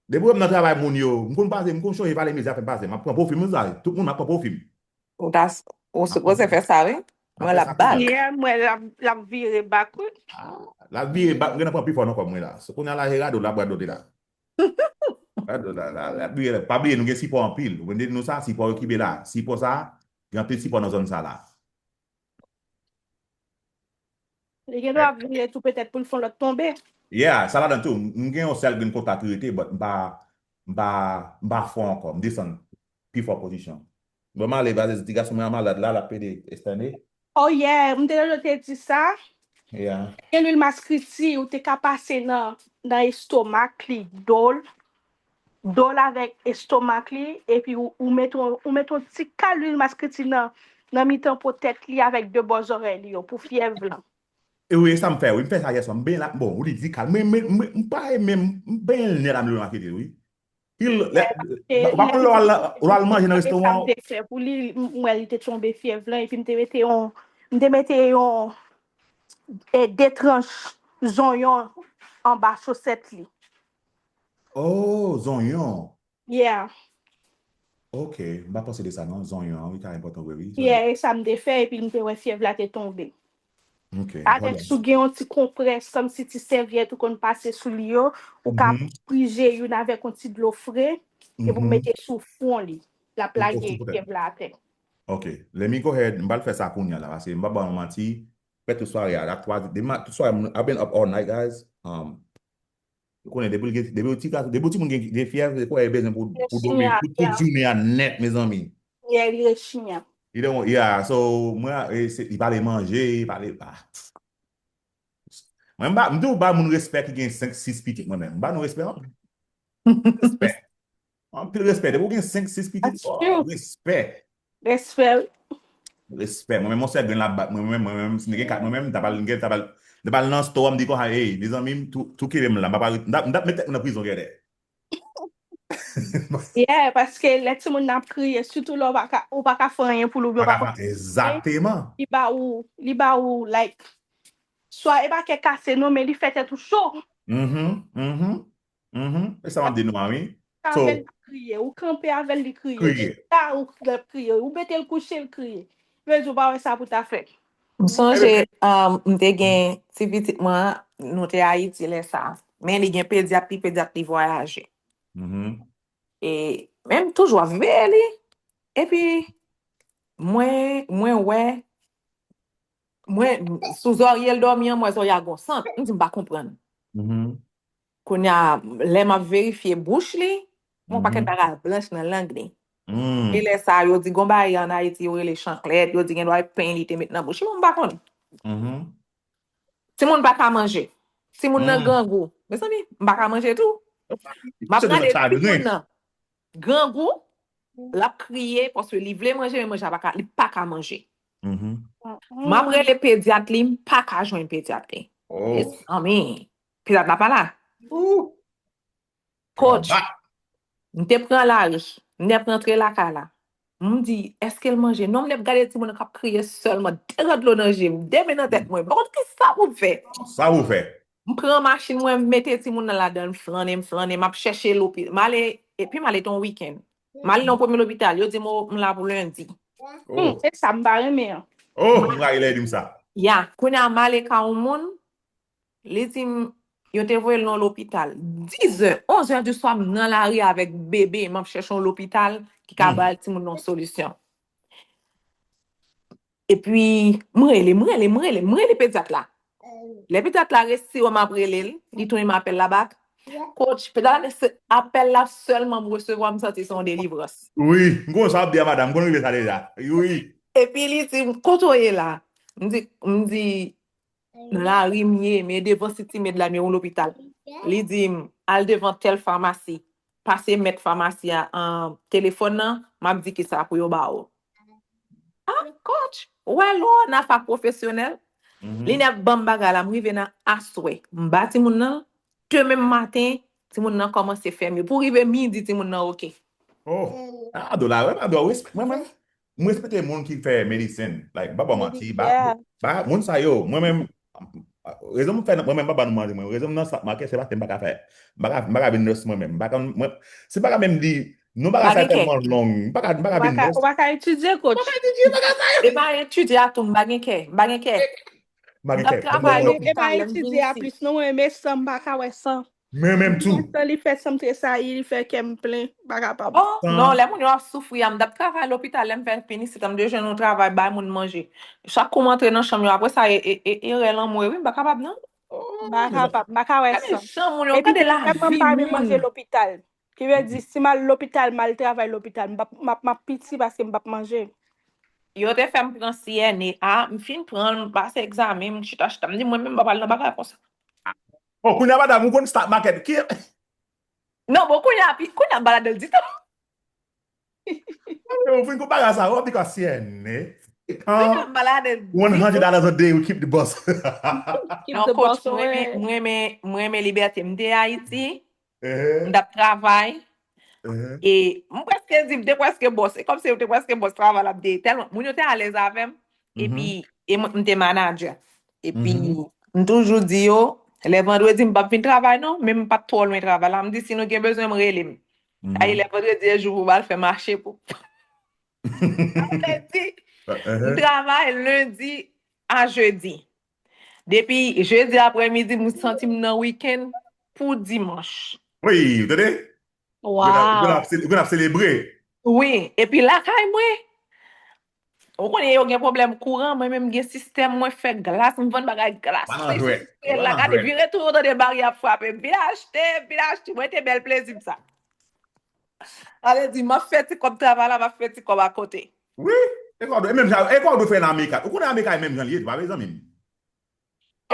Depi w wè m nan travay moun yo, m konn pase, m konn chonje vale mizè ap fè m pase, m ap pran pwofi m, sa, tout moun m ap pran pwofi m. Ou ta, ou sipoze fè sa, wi. Mwen l ap bak. Yeah, mwen l ap, l ap vire bak, wi. Ah, l ap vire bak, m gen nan pran pi fò nan kò mwen la. So, kounye a la, e radote la, ap radote la. Radote la, la, la, vire la. Pa bliye, nou gen sipò anpil. Ou konn nou sa, sipò yo ki be la. Sipò sa, gen anpil sipò nan zòn sa la. Li gen dwa vire tou petèt pou l fè yon lòt tonbe. Yeah, sa ladan tou. M gen yon sèl grenn kontak ki rete, but m pa, m pa, m pa fò ankò. M desann pi fò pozisyon. Bon, m ale, vazè, ti gason mwen an malad la, l ap pede estène. Oh yeah, m te toujou te di sa. Yeah. Gen lwil maskriti, ou te ka pase nan, nan estomak li, do l, do l avèk estomak li, epi ou, ou mete yon, ou mete yon ti kal lwil maskriti nan, nan mitan po tèt li avèk de bò zòrèy li yo pou fyèv lan. E wi, sa m fè, wi, m fè sa yè swa. M benyen la, bon, ou li di kal. Mwen, mwen, mwen, m pa renmen, m benyen l nèt, m leve makete, wi. Pil, lè, ou pa konn lè w al, ou al manje nan restoran. Sa m te fè pou li, m wè li te tonbe fyèv lan, epi m te mete yon, m te mete yon, e, de tranch zonyon anba chosèt li. Oh, zonyon. Yeah. Ok, m pa panse de sa non, zonyon an, wi, ka enpòtan vre, wi. Yeah, e sa m te fè, epi m te wè fyèv la te tonbe. Ok, Avèk hold on. Si w gen yon ti konprès, kòmsi ti sèvyèt ou konn pase sou li yo, ou ka Mhm. prije youn avèk yon ti dlo fre, epi w Mhm. mete sou fwon li. L ap Pou, pou, lage pou, fyèv la atè. Ok, let me go ahead, m pral fè sa kounye a la, paske m pa ba w manti, fè tout sware a, la twa, de ma-, tout sware, I've been up all night, guys. Um, ou konnen, depi l gen, depi yon ti gason, depi yon timoun gen, gen fyèv, se kwè e bezwen pou, pou dòmi, Yeah, pou tout jounen a nèt, mezanmi. Yeah, li rechnya. You know, yeah, so, mwen, e, se, li pale manje, li pale, ah. Mwen, m ba, m di w ba moun respè ki gen senk, sis pitit, mwen menm. M ba nou respè, anpil. Respè. Anpil respè. Depi w gen senk, sis pitit, That's oh, true. Respè. Respè. Respè. Mwen menm, yon sèl grenn la bat mwen, mwen menm, mwen menm, si m te gen kat mwen menm, m ta pral, m ta pral, m ta pral nan store, m di konsa, hey, mezanmi, m tou, tou kenbe m la, m pa pral, m t ap, m t ap met tèt mwen nan prizon, gade. Yeah, paske lè timoun nan ap kriye, sitou lè w pa ka, ou pa ka fè anyen pou li, ou Pa pa ka konn fè, egzakteman. Li ba ou, li ba ou, like, swa e pa kè kase non, men li fè tèt ou cho. Mhm, mhm, mhm. E sa m ap di nou an, wi. So, Avè l kriye, ou kanpe avè l, li kriye. Kriye. Chita, ou l ap kriye, ou mete l kouche, l kriye. Vle di ou pa wè sa pou ta fè. M sonje, um, m te gen ti pitit mwen, nou te Ayiti lè sa. Men li gen pedyat li, pedyat li vwayaje. Mhm. E, men m toujou ap veye li. Epi, mwen, mwen wè, mwen, sou zòrye l dòmi an, mwen zòrye a gon sant. M di m pa konprann. Mhm. Kounye a, lè m ap verifye bouch li, mwen pakèt Mhm. bagay blanch nan lang li. Mm. E lè sa, yo di gon bagay an Ayiti, yo rele chanklèt, yo di gen dwa e pen li te met nan bouch li, mwen pa konn. Mhm. Timoun pa ka manje. Timoun nan Mm. grangou. Mezanmi, m pa ka manje tou. M ap Se de gade chagrin. timoun nan grangou, l ap kriye paske li vle manje, men manje a pa ka, li pa ka manje. Mhm. M ap rele pedyat li, m pa ka jwenn pedyat li. Oh. Mezanmi, pedyat la pa la. Ouh. Coach, Ba. m te pran lari, m t ap rantre lakay la. M di, èske l manje? Non, m t ap gade timoun nan k ap kriye sèlman, de gòt dlo nan je m, de men nan tèt mwen. M pa konn ki sa pou m fè. Sa ou fè? M pran machin mwen, m mete timoun nan ladan l, m flannen, m flannen, m ap chèche lopi-, m ale, epi m ale te yon wikenn. M ale nan yon premye lopital, yo di m, "Oh, m la pou lendi." Oh. Se sa m pa renmen an. Oh, m rayi lè di m sa. Ya, kounye a m ale ka yon moun, li di m, yo te voye l nan lopital. Dis zè, onz zè di swa, m nan lari avèk bebe, m ap chèche yon lopital ki ka bay timoun nan yon solisyon. Epi, m rele, m rele, m rele, m rele pedyat la. Lè pedyat la resi wè m ap rele l, li tounen m apèl la bak. Coach, pedyat la, se apèl la sèlman m resevwa, m santi se yon delivrans. Wi, m konn sa w ap di a madanm, m konn rive sa deja. Wi. Epi li di m, "Kote w ye la?" M di, m di, "Nan lari m ye, men devan City Med la, men yon lopital." Li di m, "Al devan tèl famasi, pase mèt famasi a an telefòn nan, m ap di ki sa pou yo ba ou." Ah, coach, wè lò nan afè pwofesyonèl, Mhm. li nèk ban m bagay la, m rive nan aswè. M ba timoun nan, demen maten, timoun nan kòmanse fè mye. Pou rive midi, timoun nan oke. Oh. Ah, do la, wè, do, respè, mwen, mwen, mwen respekte moun ki fè medicine. Like, m pa ba manti, ba, Yeah. ba, moun sa yo, mwen menm, rezon m fè, mwen menm, m pa ba nou manti, mwen, rezon m nan stock market, se paske m pa ka fè, m pa ka, m pa ka vin nurse mwen menm, m pa ka, mwen, se pa ka menm di, Non, bagay sa tèlman long. M pa ka, m pa ka vin nèf. Ou pa ka etidye, coach. E pa etidye a tou, m pa gen kè. M pa gen kè. M ap travay lopital lè m vin isi. Non, mwen renmen san, m pa ka wè san. Mwen menm tou. San li fè san m tresayi, li fè kè m plen, m pa kapab. Oh, non, lè moun yo ap soufri a, m t ap travay lopital lè m fè vin isi, tan m te jwenn yon travay bay moun manje. Chak kou m antre nan chanm yo, apre sa, e, e, e, erè lanmou, wi, m pa kapab non. M pa kapab, m pa ka wè san. Gade jan moun yo, gade lavi moun. Epi m pa renmen manje lopital. Ki vle di, si m al lopital, m al travay lopital, m p ap, m ap, m ap piti paske m p ap manje. Yo te fè m pran C N A a, m fin pran l, m pase egzamen, m chita, chita. M di, mwen menm, m p ap al nan bagay konsa. Oh, kounye a, madam, ou konn stock market. Ki... Non, bon, kounye a, kounye a, m pa ladan l ditou. Ou fin konpare a sa, w ap di kwa C N A. Kounye a, m pa ladan l ditou. One hundred dollars a day, we keep the bus. Non, coach, mwen renmen, mwen renmen libète. M te Ayiti. M t ap travay. E m prèske di, m te prèske bòs. E kòmsi yo te prèske bòs travay la, m te tèlman, moun yo te alèz avè m. Epi, e mwen, m te manager. Epi, m toujou di yo, lè vandredi, m p ap vin travay non, men m pa t twò lwen travay la. M di, si nou gen bezwen m, rele m. Ay, lè vandredi, e jou pou m al fè mache pou. Sa vle di, m travay lendi a jedi. Depi jedi aprèmidi, m santi m nan wikenn pou dimanch. Wi, ou tande? Ou konn ap sele-, ou konn ap selebre. Wi, epi lakay mwen, ou konnen yo gen pwoblèm kouran, mwen menm gen sistèm mwen fè glas, m vann bagay glas, se sou sou lakay, vire tou, ou tande bari ap frape, vin achte, vin achte, mwen te bèl plezi m sa. Sa vle di, m ap fè ti kòb travay la, m ap fè ti kòb akote. Wi, e kwa w dwe, e menm jan, e kwa w dwe fè nan Amerika. Ou konnen Amerika e menm jan l ye, pa vre zanmi m?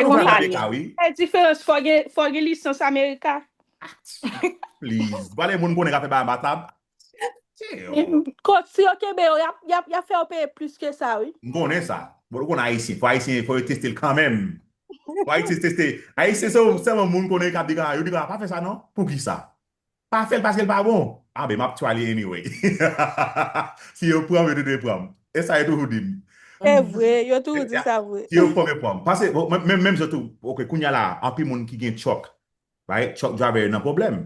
E konsa li ye. Fè diferans, fò gen, fò gen lisans Amerika. Please. Pale moun konnen ka fè bagay anbatab. Kot si yo kenbe yo, y ap, y ap, y ap fè yo peye plis ke sa, wi. M konnen sa. Bon, ou konnen Ayisyen. Fò Ayisyen, fò yo teste l kanmenm. Fò Ayisyen teste. Ayisyen se sèlman moun konnen k ap di, yo di, pa fè sa non. Poukisa? Pa fè l paske l pa bon. A ben, m ap try li anyway. Si yo pran m, yo te dwe pran m. E sa yo toujou di m. Se vre, yo toujou di sa vre. Si yo pran m, yo pran m. Paske, bon, menm, menm jan tou, ok, kounye a la, anpil moun ki gen truck, right? Truck driver yo nan pwoblèm.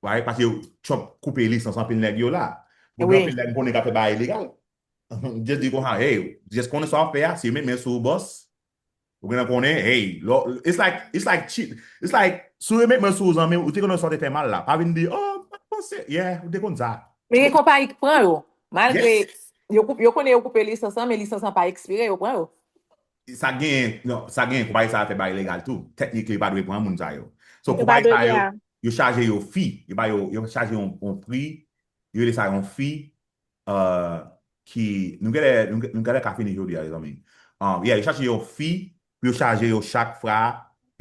Right? Paske yo, Trump koupe lisans anpil nèg yo la. Pou gen anpil nèg m konnen k ap fè bagay ilegal. Just di konsa, hey, just konnen sa w ap fè a, si yo met men sou ou, bòs, ou gentan konnen, hey, it's like, it's like cheat. It's like, si yo met men sou ou, zanmi, ou te konnen sa w te fè mal la. Pa vin di, oh, m pa t panse. Yeah, ou te konn sa. Men gen konpayi ki pran yo. Malgre yo, yo konnen yo koupe lisans lan, men lisans lan pa ekspire, yo pran yo. Sa gen, non, sa gen, konpayi sa a fè bagay ilegal tou. Technically, yo pa dwe pran moun sa yo. So, konpayi sa yo, yo chaje yo fee. Yo ba yo, yo chaje yon, yon pri, yo rele sa yon fee, uh, ki, nou genlè, nou genlè ka fini jodi a, mezanmi. Um, yeah, yo chaje yo fee, pou yo chaje yo chak fwa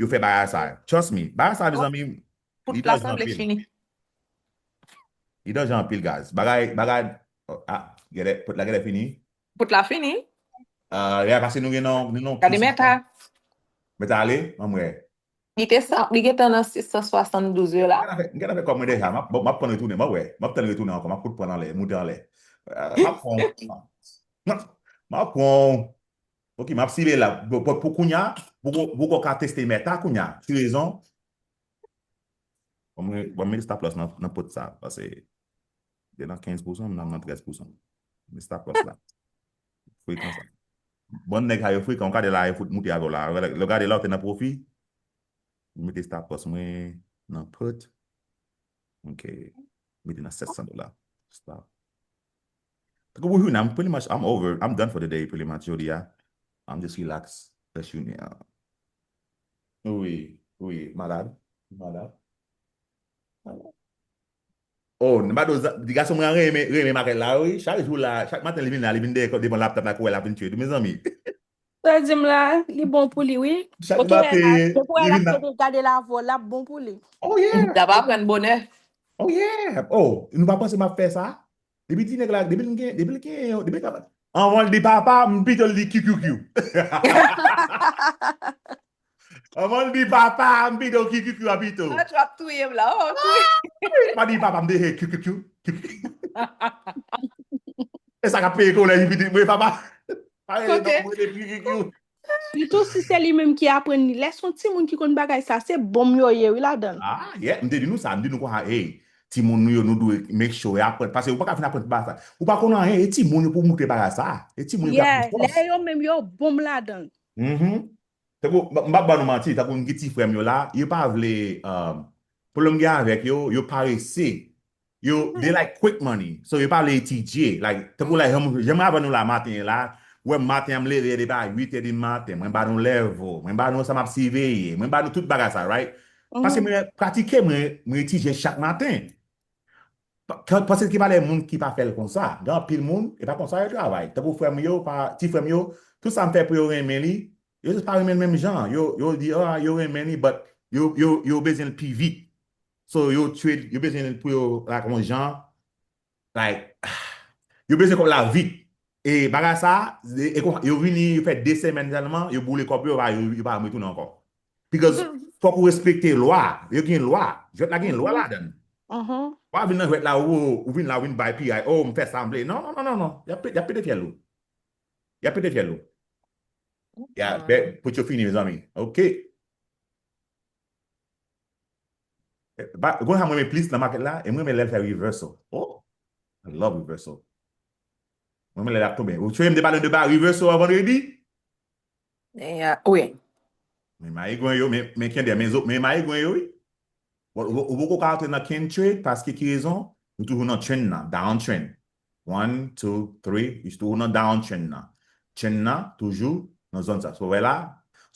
yo fè bagay sa. Trust me, bagay sa, mezanmi, li danje anpil. Li danje anpil, guys. Bagay, bagay, ah, genlè, pot la genlè fini. Pot la fini? Uh, yeah, paske nou gen non, nou non. Gade mèt la. Mèt la ale, ann wè. Li te san, li gentan nan sis san swasanndouz yo la. M gentan fè kòb mwen deja. M ap, m ap tann retounen, m ap wè. M ap tann retounen ankò, m ap fout pran l anlè, moute anlè. M ap pran w. M ap pran w. Ok, m ap sile la. Pou, pou, pou kounya, pou, pou, pou ka teste mèt la kounya. Ti rezon. Bon, mwen, bon, mwen mete stop loss nan, nan pot sa, paske li nan kenz pousan, m nan, nan trèz pousan. Men stop loss la. Frekan sa. Bon, nèg sa yo frekan, w gade la, yo fout moute avè w la. Lè w gade la, w te nan pwofi. M mete stop loss mwen nan put. Ok. Mete nan sèt san dola. Stop. Tankou pou jounen, I'm pretty much, I'm over, I'm done for the day, pretty much, jodi a. I'm just relax. Fresh jounen an. Wi, wi, malad. Malad. Oh, Nabado, di gason mwen an renmen, renmen makèt la, wi. Chak jou la, chak maten li vin la, li vin dèyè devan laptop la, kouri la vin tchwe tou, mezanmi. Sa di m la, li bon pou li, wi. Chak maten, li vin la. Gade la vò, l ap bon pou li. Oh, yeah. L ap aprann bonè. Oh, yeah. Oh, nou pa panse m ap fè sa? Depi ti nèg la, depi l gen, depi l gen, depi l ka, anvan l di papa, m pito l di kikikiw. Anvan l di papa, m pito kikikiw a pito. Antre w ap touye m la, oh, touye. Pa di papa, m deje kikikiw, kikikiw. E sa k ap peye kolèj pitit mwen, papa. Pa rele non, mwen rele kikikiw. Sitou si se li menm ki aprann li. Lè se yon timoun ki konn bagay sa, se bonm yo ye, wi, ladan l. Ah, yeah, m te di nou sa, m di nou konsa, hey, Timoun nou yo, nou dwe make sure y aprann. Paske ou pa ka fin aprann bagay sa. Ou pa konn anyen, e timoun yo pou moutre bagay sa. E timoun yo ki ap Yeah, pran chans. Lè yo menm yo bon m ladan. Mhm. Tankou, m m ap ba nou manti, tankou m gen ti frè m yo la, yo pa vle, um, pwoblèm gen avèk yo, yo parese. Yo, they like quick money. So, yo pa vle etidye. Like, tankou la, jan jan m avè nou la maten la, wè maten an m leve depi a uit è di maten, mwen ba nou level, mwen ba nou sa m ap siveye, mwen ba nou tout bagay sa, right? Paske mwen pratike, mwen, mwen etidye chak maten. Pa- kan- Paske ki valè moun ki pa fè l konsa. Gen anpil moun, e pa konsa yo travay. Tankou frè m yo, pa, ti frè m yo, tout sa m fè pou yo renmen li, yo jis pa renmen l menm jan. Yo, yo di, ah, yo renmen li, but yo, yo, yo bezwen l pi vit. So, yo trade, yo bezwen l pou yo, like, yon jan, like, yo bezwen kòb la vit. E bagay sa, e, e konsa, yo vini, yo fè de semèn sèlman, yo boule kòb yo, yo pa, yo, yo pa retounen ankò. Because fòk ou respekte lwa. Yo gen lwa. Jwèt la gen lwa ladan l. Mhm. Pa vin nan jwèt la, ou, ou vin la, ou vin bay piyay. Oh, m fè sa m vle. Non, non, non, non, non. Y ap pe- y ap pete fyèl ou. Y ap pete fyèl ou. Ya, Ah. Pou yo fini, mezanmi. Ok. Eh, ba- Gon sa mwen renmen plis nan market la, e mwen renmen lè l fè reversal. Oh, I love reversal. Mwen renmen lè l ap tonbe. Ou chwe m te pale de ba reversal an vandredi? Yeah, wi. Men mayi gwen yo, men, men kende, men zo, men mayi gwen yo, wi. Ou, ou, ou poko ka antre nan ken trade, paske ki rezon? Nou toujou nan trend nan, down trend. One, two, three, nou toujou nan down trend nan. Trend nan, toujou nan zòn sa. So, wè la,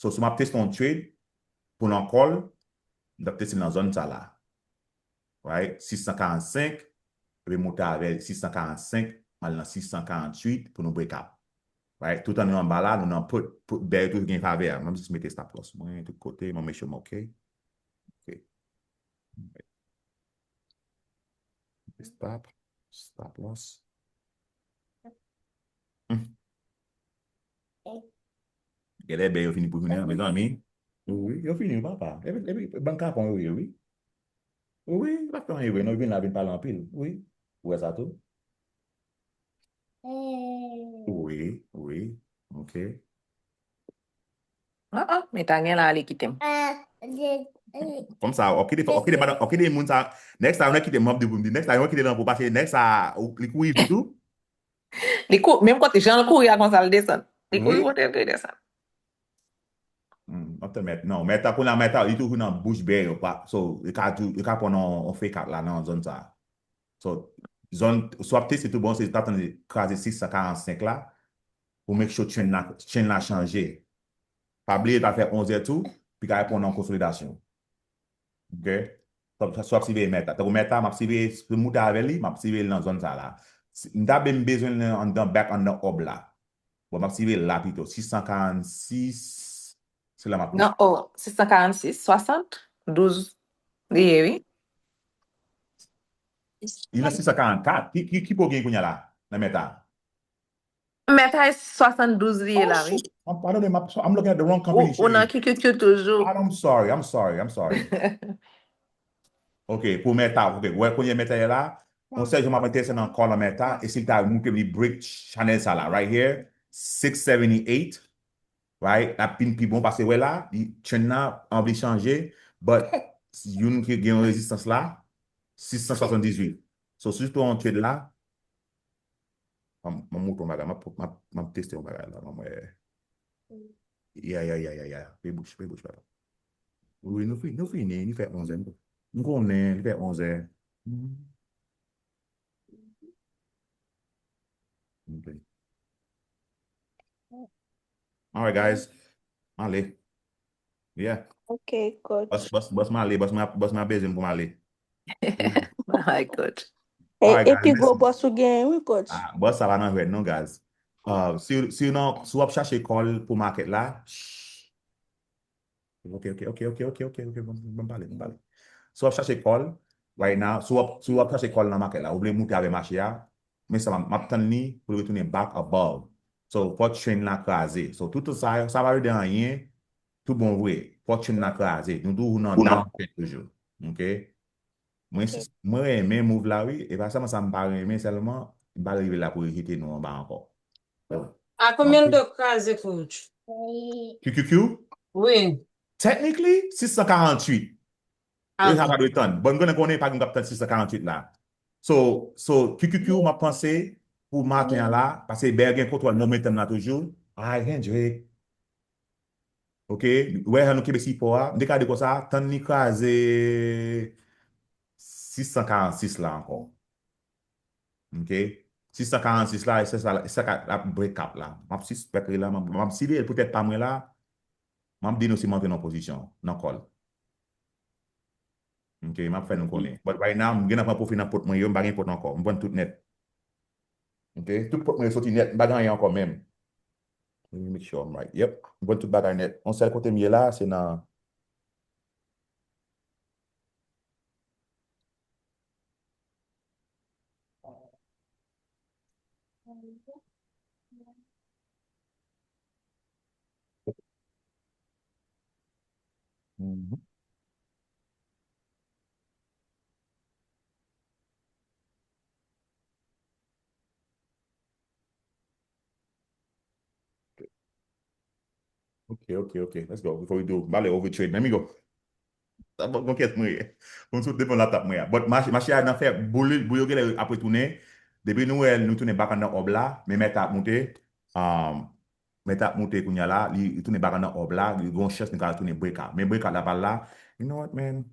so, si m ap teste yon trade, pou nan call, m t ap teste nan zòn sa la. Right? Sis san karannsenk, epi monte avè sis san karannsenk, m al nan sis san karanntuit pou nou break out. Right? Toutan nou anba la, nou nan put, put, bè yo toujou gen favè. Mwen jis mete stop loss mwen, tout kote, mwen make sure m ok. Ok. Stop, stop loss. Hmm. Genlè bè yo fini pou jounen an, mezanmi. Wi, yo fini, papa. Epi, epi, bank kapon yo ye, wi. Wi, pa fè anyen vre, non, yo vin la, vin pale anpil. Wi. Ou wè sa tou? Wi, wi. Ok. Ah, ah, men ta gen la, li kite m. Kòm sa, ok, de, ok, de, madan, ok, de moun sa, next time, nou kite m ap di pou m di, next time, nou kite l anpil, paske next sa, ou- li kouri vit tou. Li kou, menm kote, jan l kouri a konsa, l desann. Li kouri Wi. Kote l kouri desann. Hmm, mwen te mèt, non, mèt la, kounye a mèt la, li toujou nan bouch bè yo, pa, so, li ka tou, li ka pran yon, yon fake out la nan zòn sa. So, zòn, si w ap teste tou bon, se ta tande kraze sis san karannsenk la, pou make sure trend la, trend la chanje. Pa bliye, ta fè onz è tou, pi ka pran yon konsolidasyon. Ok? So, so w ap siveye mèt la. Tankou mèt la, m ap siveye, si m moute avè li, m ap siveye l nan zòn sa la. Si- M ta ben bezwen l anndan, back anndan orb la. Bon, m ap siveye l la pito. Sis san karannsis, se la m ap Non, oh, sis san karannsis, swasant douz li ye, wi. Li nan sis san karannkat. Ki, ki, ki po gen kounye a la, nan mèt la? Mèt la e swasant douz li ye la, wi. I'm, pardon, I'm, I'm looking at the wrong Ou, company. ou nan Q Q Q toujou. I'm sorry, I'm sorry, I'm sorry. Ok, pou mèt la, ok, wè kounye mèt la ye la, yon sèl jan m ap enterese nan call an mèt la, e si l ta montre li break channel sa la, right here, six seventy-eight, right, l ap vin pi bon, paske wè la, li, trend nan anvi chanje, but youn ki gen yon rezistans la, sis san swasanndizuit. So, si w tou an trade la, m, m montre yon bagay, m ap, m ap, m ap teste yon bagay la, m wè. Ya, ya, ya, ya, ya. Pe bouch, pe bouch, papa. Wi, nou fini, nou fini, li fè onz è. M konnen, li fè onz è. Mhm. Ok. All right, guys. Ale. Yeah. Ok, coach. Bòs, bòs, bòs mwen ale, bòs mwen, bòs mwen bezwen pou m ale. My God. All right, E, guys, epi gwo merci. Bòs ou gen, wi, coach. Ah, bòs sa pa nan jwèt non, guys. Uh, si, si, non, si w ap chache call pou market la, shh. Ok, ok, ok, ok, ok, ok, ok, bon, bon, pale, bon, pale. Si w ap chache call, right now, si w ap, si w ap chache call nan market la, ou vle moute avè mache a, men sa, m ap tann li pou l retounen back above. So, fò trend la kraze. So, tout sa, sa pa vle di anyen, tout bon vre. Fò trend la kraze. Nou toujou nan downtrend toujou. Ok? Mwen, mwen renmen move la, wi. E pa sèlman sa, m pa renmen sèlman, m pa rive la pou rejete nou anba ankò. A konbyen l dwe kraze, coach? Q Q Q? Wi. Technically, sis san karanntuit. E sa pa dwe tann. Bon, m konnen konnen pa gen k ap tann sis san karanntuit la. So, so, Q Q Q, m ap panse pou maten an la, paske Bèl gen kontwòl momentum la toujou. Ay, Hendrick. Ok, wè, nou kenbe sipò a. M te ka di konsa, tann li kraze sis san karannsis la ankò. Ok? Sis san karannsis la, e se sa, e sa ka, la break out la. M ap sispèk li la, m ap, m ap siveye l poutèt pa mwen la. M ap di nou si m antre nan pozisyon, nan kòl. Ok, m ap fè nou konnen. But right now, m gen nan pran pwofi nan pot mwen yo, m pa gen pot ankò. M pran tout nèt. Ok, tout pot mwen yo soti nèt, m pa gen anyen ankò menm. Let me make sure I'm right. Yep, m pran tout bagay nèt. Yon sèl kote m ye la, se nan Mhm. Ok, ok, ok. Let's go. Before we do, m ale overtrade. Let me go. Sa bon, bon kès mwen ye. Bon, sou devan laptop mwen a. But mache, mache a nan fè boul, boul yo genlè ap retounen. Depi nou wè, nou tounen back anndan orb la, men mèt ap moute. Um, mèt ap moute kounye a la, li, li tounen back anndan orb la, li gon chans nou ka tounen breakout. Men breakout la pa la. You know what, man?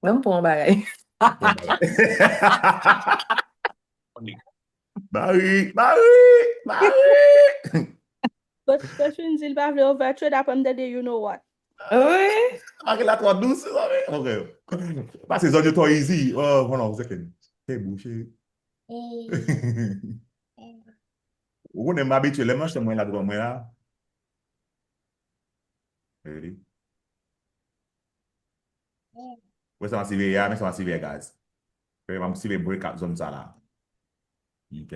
Ban m pran yon bagay. Mari, Mari, Mari. Coach, coach vin di l pa vle overtrade, apre m tande you know what. Wi. Mari la twò dous, mezanmi. Ok. Pase zòn yo twò easy. Oh, hold on a second. Hey, bouche. Ou konnen m abitye, lè m nan chanm mwen la, dwòl mwen la. Ready? Wè sa m ap siveye a, men sa m ap siveye, guys. Wè, m ap siveye breakout zòn sa la. Ok.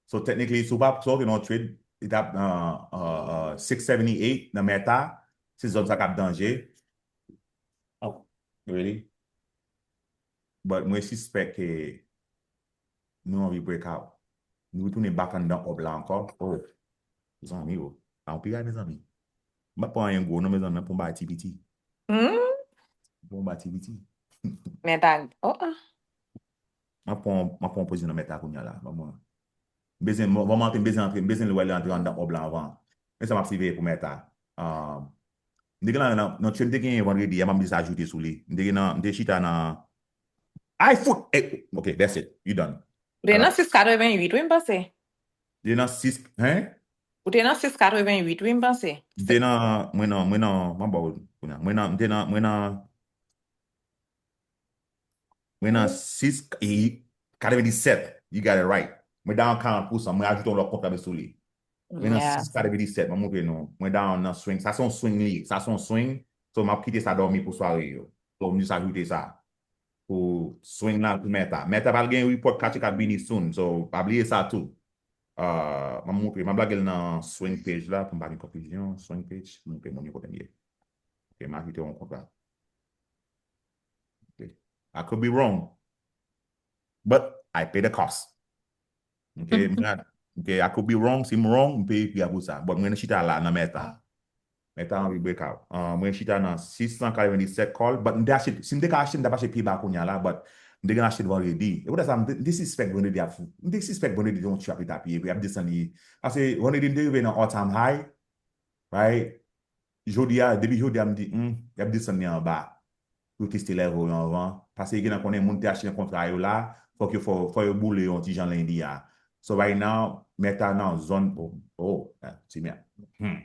So, technically, si w pa, si w te nan trade, it ap, uh, uh, uh, six seventy-eight nan mèta, se zòn sa k ap danje. Oh, really? But mwen sispèk ke nou anvi breakout. Nou retounen back anndan orb la ankò. Oh, zanmi, oh. Sa yon piray, mezanmi. M pa pran anyen gwo, non, mezanmi, m pran yon bagay ti piti. Hmm? M pran yon bagay ti piti. Men ta, oh, ah. M ap pran, m ap pran pozisyon nan mèta kounye a la. Ban mwen. M bezwen, m, m antre, m bezwen antre, m bezwen wè li antre anndan orb la avan. Men sa m ap siveye pou mèta. Um, m te gen nan, nan, nan trade m te gen vandredi a, m ap jis ajoute sou li. M te gen nan, m te chita nan, ay, fout! Eh, ok, that's it. You done. Ou te nan sis katrevenn uit, wi, m panse. Te nan sis, hein? Ou te nan sis katrevenn uit, wi, m panse. M te nan, mwen nan, mwen nan, m ap ba w kounye a. Mwen nan, m te nan, mwen nan, mwen nan sis, e, katrevendisèt. You got it right. Mwen down karant pousan. Mwen ajoute yon lòt kontra sou li. Mwen nan sis katrevendisèt. Mwen montre nou. Mwen down nan swing. Sa se yon swing li ye. Sa se yon swing. So, m ap kite sa dòmi pou sware yo. So, m jis ajoute sa. Pou swing la, pou mèta. Mèta pral gen report catch k ap vini soon. So, pa bliye sa tou. Uh, m ap montre, m ap lage l nan swing page la pou m pa gen konfizyon. Swing page, montre moun yo kote m ye. Ok, m ajoute yon kontra. Ok. I could be wrong, but I pay the cost. Ok, m ka, ok, I could be wrong, si m wrong, m peye pri a pou sa. But mwen chita la nan mèta. Mèta anvi breakout. Uh, mwen chita nan sis san katrevendisèt call, but m te achte, si m te ka achte, m t ap achte pi ba kounye a la, but m te gen achte vandredi. E poutèt sa, m te, m te sispèk vandredi ap, m te sispèk vandredi te yon trap li t ap ye, epi ap desann li. Paske vandredi m te rive nan all time high, right? Jodi a, depi jodi a, m di, hmm, y ap desann li anba. Pou teste level yo anvan. Paske gen nan konnen moun te achte nan kontra yo la, fòk yo, fò, fò yo boule yon ti jan lendi a. So right now, mèta nan zòn, oh, oh, ah, ti mè. Hmm.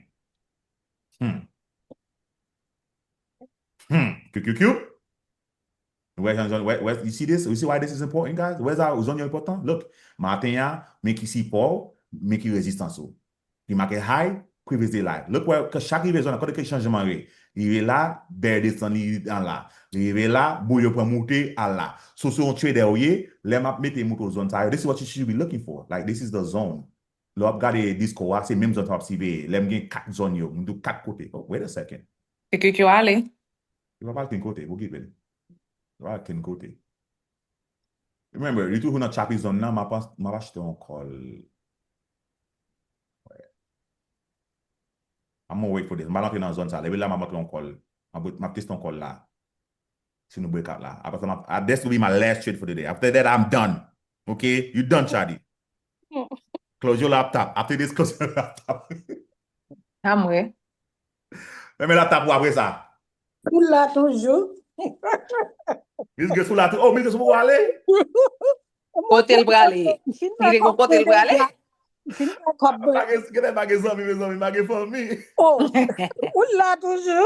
Hmm. Hmm. Q Q Q. Wè, jan, jan, wè, wè, you see this? You see why this is important, guys? Wè sa, zòn yo enpòtan? Look, maten an, men ki sipò, men ki rezistans ou. Li make high, previous day high. Look wè, ke chak rive zòn, kote ke chanjman ye. Rive la, bèl desann li an la. Rive la, boul yo pran moute, al la. So, se yon trader ou ye, lè m ap mete moute zòn sa yo, this is what you should be looking for. Like, this is the zone. Lè w ap gade disco a, se menm zòn sa w ap siveye. Lè m gen kat zòn yo, m di w kat kote. Oh, wait a second. Q Q Q ale. Li pa pral kenn kote, pou okipe l. Li pa pral kenn kote. Remember, li toujou nan choppy zone nan, m ap, m ap achte yon call. I'm gonna wait for this. M pa antre nan zòn sa. Depi la, m ap antre yon call. M ap, m ap teste yon call la. Si nou break out la. Apre sa, m ap, ah, this will be my last trade for the day. After that, I'm done. Ok? You done, Shadi. Close your laptop. After this, close your laptop. Amwe. Fèmen laptop ou apre sa. Ou la toujou. Miss Grace, ou la tou. Oh, Miss Grace, ou poko ale? Kote l prale? Li te gon kote l prale? Fin fè kòb Pa gen, genlè pa gen zanmi, mezanmi, pa gen fanmi. Oh, ou la toujou.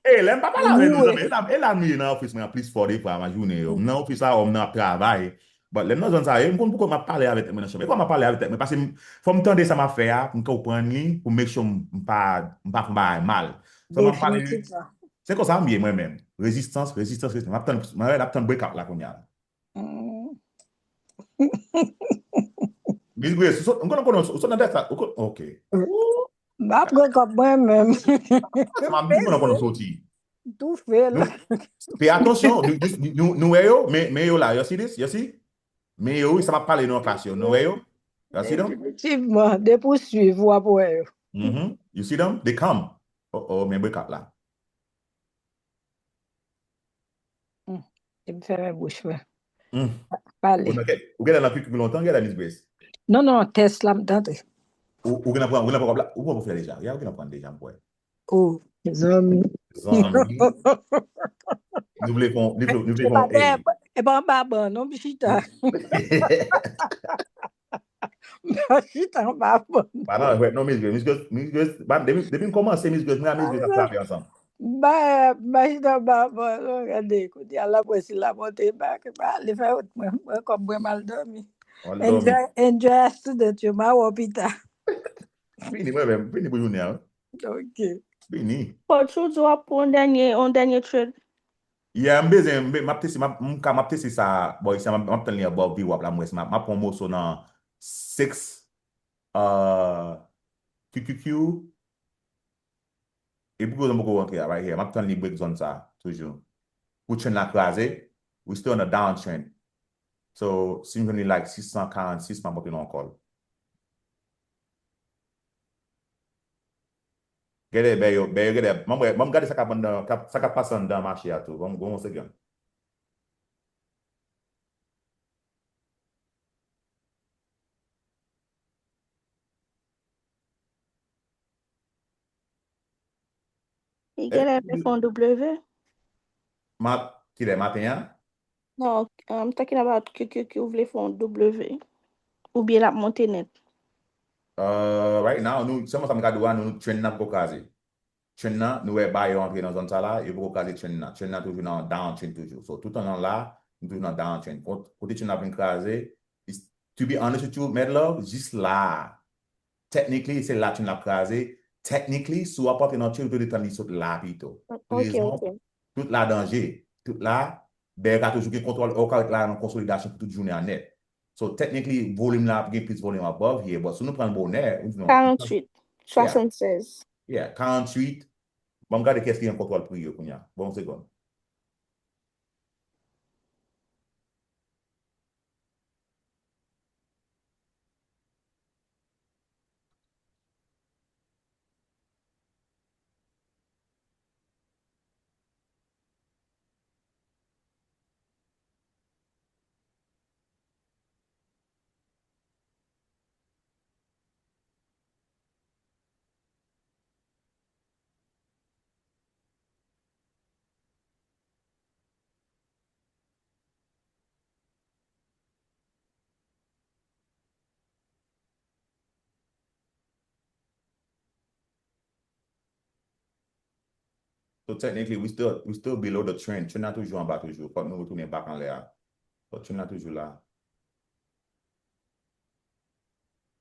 E lè m pa pale avè nou, zanmi, e la, e la nou ye nan ofis mwen an plis fò defwa nan jounen yo. M nan ofis la, m nan ap travay. But lè m nan zòn sa yo, m konn poukò m ap pale avè tèt mwen nan chanm. E kòman m ap pale avè tèt mwen? Paske m, fò m tande sa m ap fè a, pou m konprann li, pou m make sure m, m pa, m pa fè yon bagay mal. So, m ap pale, se konsa m ye mwen menm. Rezistans, rezistans, rezistans. M ap tann, mwen ap tann break out la kounye a. Miss Grace, ou sot, m konnen, konnen, ou sot nan tèt sa, ou kon-, ok. M ap pran kòb mwen menm. Se m ap di, konnen, konnen soti. Toufe l. Pay attention, nou, nou, nou, nou wè yo, men, men yo la, you see this, you see? Men yo, wi, sa m ap pale nou an klas yo, nou wè yo? You see them? Efektivman, depi w swiv, w ap wè yo. Mm-hmm. You see them? They come. Oh, oh, men break out la. Mm. E m fèmen bouch mwen. Mm. Pale. Ou nan kè-, ou genlè nan kikiki lontan, genlè Miss Grace? Non, non, tès la m tande. Ou, ou genlè pran, ou genlè pran kòb la, ou pran kòb la deja. Ya, ou genlè pran deja, m kwè. Oh, zanmi. Zanmi. Nou vle fon, nou vle, nou vle E pa fon, hey. dèyè, e pa anba ban, non, m chita. M pa chita anba ban. Pa nan, wè, non, Miss Grace, Miss Grace, Miss Grace, ba, depi, depi m kòmanse, Miss Grace, mwen a Miss Grace ap travay ansanm. Ba, ba chita anba ban, non, gade, kounye a la, mwen si la monte, ba, ba, li fè wout mwen, mwen kòb mwen m al dòmi. Al dòmi. Enjoy, enjoy a student yo, m a wè w pita. Fini, mwen menm, fini pou jounen an. Ok. Fini. Coach, ou di w ap pran yon dènye, yon dènye trade. Yeah, m bezwen, m, m ap teste, m ap, m ka, m ap teste sa, bon, isi, m ap, m ap tann li above V wap la, m wè si m ap, m ap pran yon moso nan six, uh, Q Q Q, e pou kote m poko rantre a, right here, m ap tann li break zòn sa, toujou. Pou trend la kraze, we still on a downtrend. So, si m jwenn li like six cent quarante-six, m ap monte nan yon call. Gade, bè yo, bè yo, gade, ban m wè, ban m gade sa k ap anndan, k ap, sa k ap pase anndan mache a tou. Ban m, ban m yon segonn. Li genlè vle fè yon W. Ma-, kilè maten an? Non, I'm talking about Q Q Q vle fè yon W. Oubyen l ap monte nèt. Uh, right now, nou, sèlman sa m ka di w a, nou, nou trend nan poko kraze. Trend nan, nou wè bè yo antre nan zòn sa la, yo poko kraze trend nan. Trend nan toujou nan downtrend toujou. So, toutan nan la, nou toujou nan downtrend. Kot-, kote trend nan vin kraze, is, to be honest with you, Mad Love, jis la, technically, se la trend la ap kraze. Technically, si w ap antre nan trend, ou te dwe tann li sot la pito. Pou Ok, rezon, ok. Tout la danje. Tout la, bè ka toujou gen kontwòl, ou ka ret la nan konsolidasyon pou tout jounen an nèt. So, technically, volim la ap gen plis volim above here, but si nou pran l bonè, ou di non. Karanntuit, swasannsèz. Yeah, karanntuit. Ban m gade kiyès ki gen kontwòl pri yo kounye a. Bon, yon segonn. So technically, we still, we still below the trend. Trend nan toujou anba toujou. Fòk nou retounen back anlè a. But trend nan toujou la.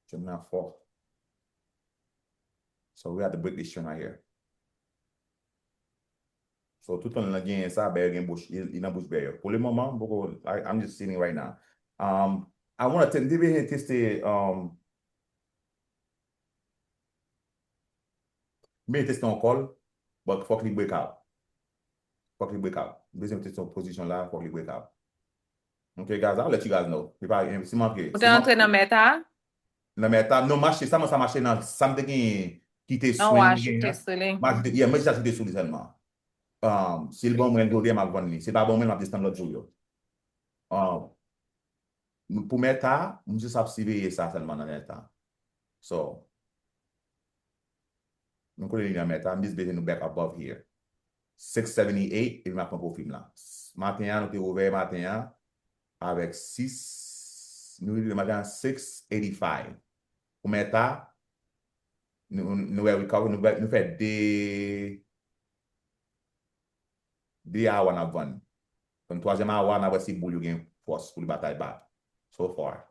Trend nan fò. So we have to break this trend right here. So, tout tan nan genyen sa, bè yo gen bouch, li, li nan bouch bè yo. Pou le moman, m poko, I, I'm just sitting right now. Um, I wanna te-, m te bezwen teste, um, m bezwen teste yon call, but fòk li break out. Fòk li break out. M bezwen teste yon pozisyon la, fòk li break out. Ok, guys, I'll let you guys know. Li pa, si manke, Ou te antre nan mèt a? Nan mèt a, non, mache, sa, sa mache nan, sa m te genyen, kite swing li genyen an. M ajoute, yeah, mwen jis ajoute sou li sèlman. Um, si l bon mwen jodi a, m ap vann li. Si l pa bon mwen, m ap desann lòt jou yo. Um, pou Meta, m jis ap siveye sa sèlman nan Meta. So, nou kote li nan Meta, m jis bezwen nou back above here. Six seventy-eight, epi m ap pran pwofi m la. Maten an, nou te ouvè maten an avèk six, nou rive maten an six eighty-five. Pou Meta, nou, nou wè recovery, nou, nou fè de, de awa n ap vann. Kon twazyèm awa, n ap wè si boul yo gen fòs pou li batay ba. So far.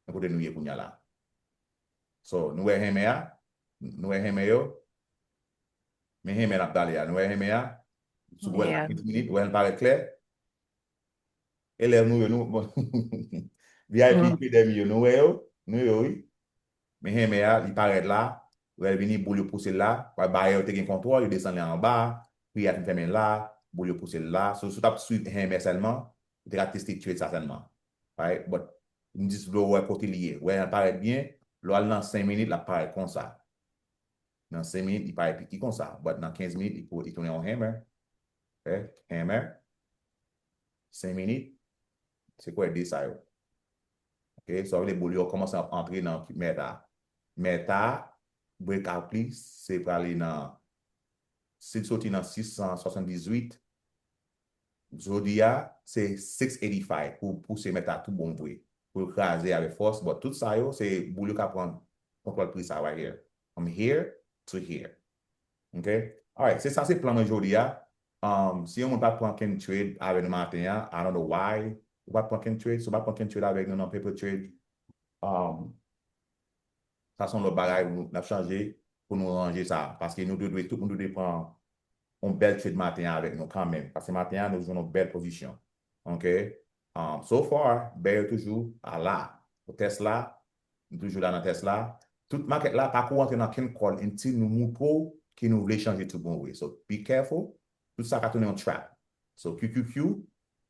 Nan kote nou ye kounye a la. So, nou wè henmè a, nou wè henmè yo. Men henmè n ap pale a, nou wè henmè a. Sou wè l la, yeah, kenz minit, wè l parèt klè. Elèv nou yo, nou, bon, V I P, mm, trader yo, nou wè yo, nou yo, wi. Men henmè a, li parèt la, wè l vini, boul yo pouse l la, wè bayè yo te gen kontwòl, yo desann li anba, pri a fin fèmen la, boul yo pouse l la. So, si w t ap swiv henmè sèlman, ou te ka teste trade sa sèlman. Right? But, m jis vle w wè kote li ye. Wè, l parèt byen, lè w al nan senk minit, l ap parèt konsa. Nan senk minit, li parèt piti konsa. But nan kenz minit, li pou, li tounen yon hammer. Ok? Hammer. Senk minit. Se kwè de sa yo. Ok? Sa vle boul yo kòmanse ap antre nan Meta. Meta, breakout li, se prale nan, si l soti nan sis san swasanndizuit, jodi a, se six eighty-five pou pouse Meta tou bon vre. Pou l kraze avèk fòs. But tout sa yo, se boul yo ka pran kontwòl pri sa right here. From here to here. Ok? Alright, se sa se plan mwen jodi a. Um, si yon moun pa t pran kenn trade avè nou maten an, I don't know why. Ou pa t pran kenn trade, si w pa t pran kenn trade avèk nou nan paper trade, um, sa se yon lòt bagay, nou, n ap chanje pou nou ranje sa. Paske nou te dwe, tout moun te dwe pran yon bèl trade maten an avèk nou kanmenm. Paske maten an, nou jwenn yon bèl pozisyon. Ok? Um, so far, bè yo toujou a la. Pou tès la, nou toujou la nan tès la. Tout makèt la, pa kou antre nan kenn call until nou moutre w ke nou vle chanje tou bon vre. So, be careful. Tout sa ka tounen yon trap. So, Q Q Q,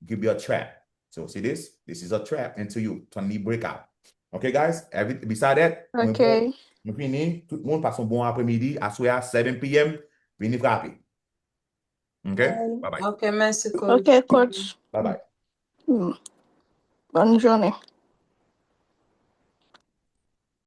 could be a trap. So, see this? This is a trap until you turn the breakout. Ok, guys? Every, beside that, mwen, ok, bon, nou fini. Tout moun, pase yon bon apremidi. Aswè a, seven P M, vini frape. Ok? Bye. Bye bye. Ok, mèsi, coach. Ok, coach. Bye bye. Hmm. Bonne journée.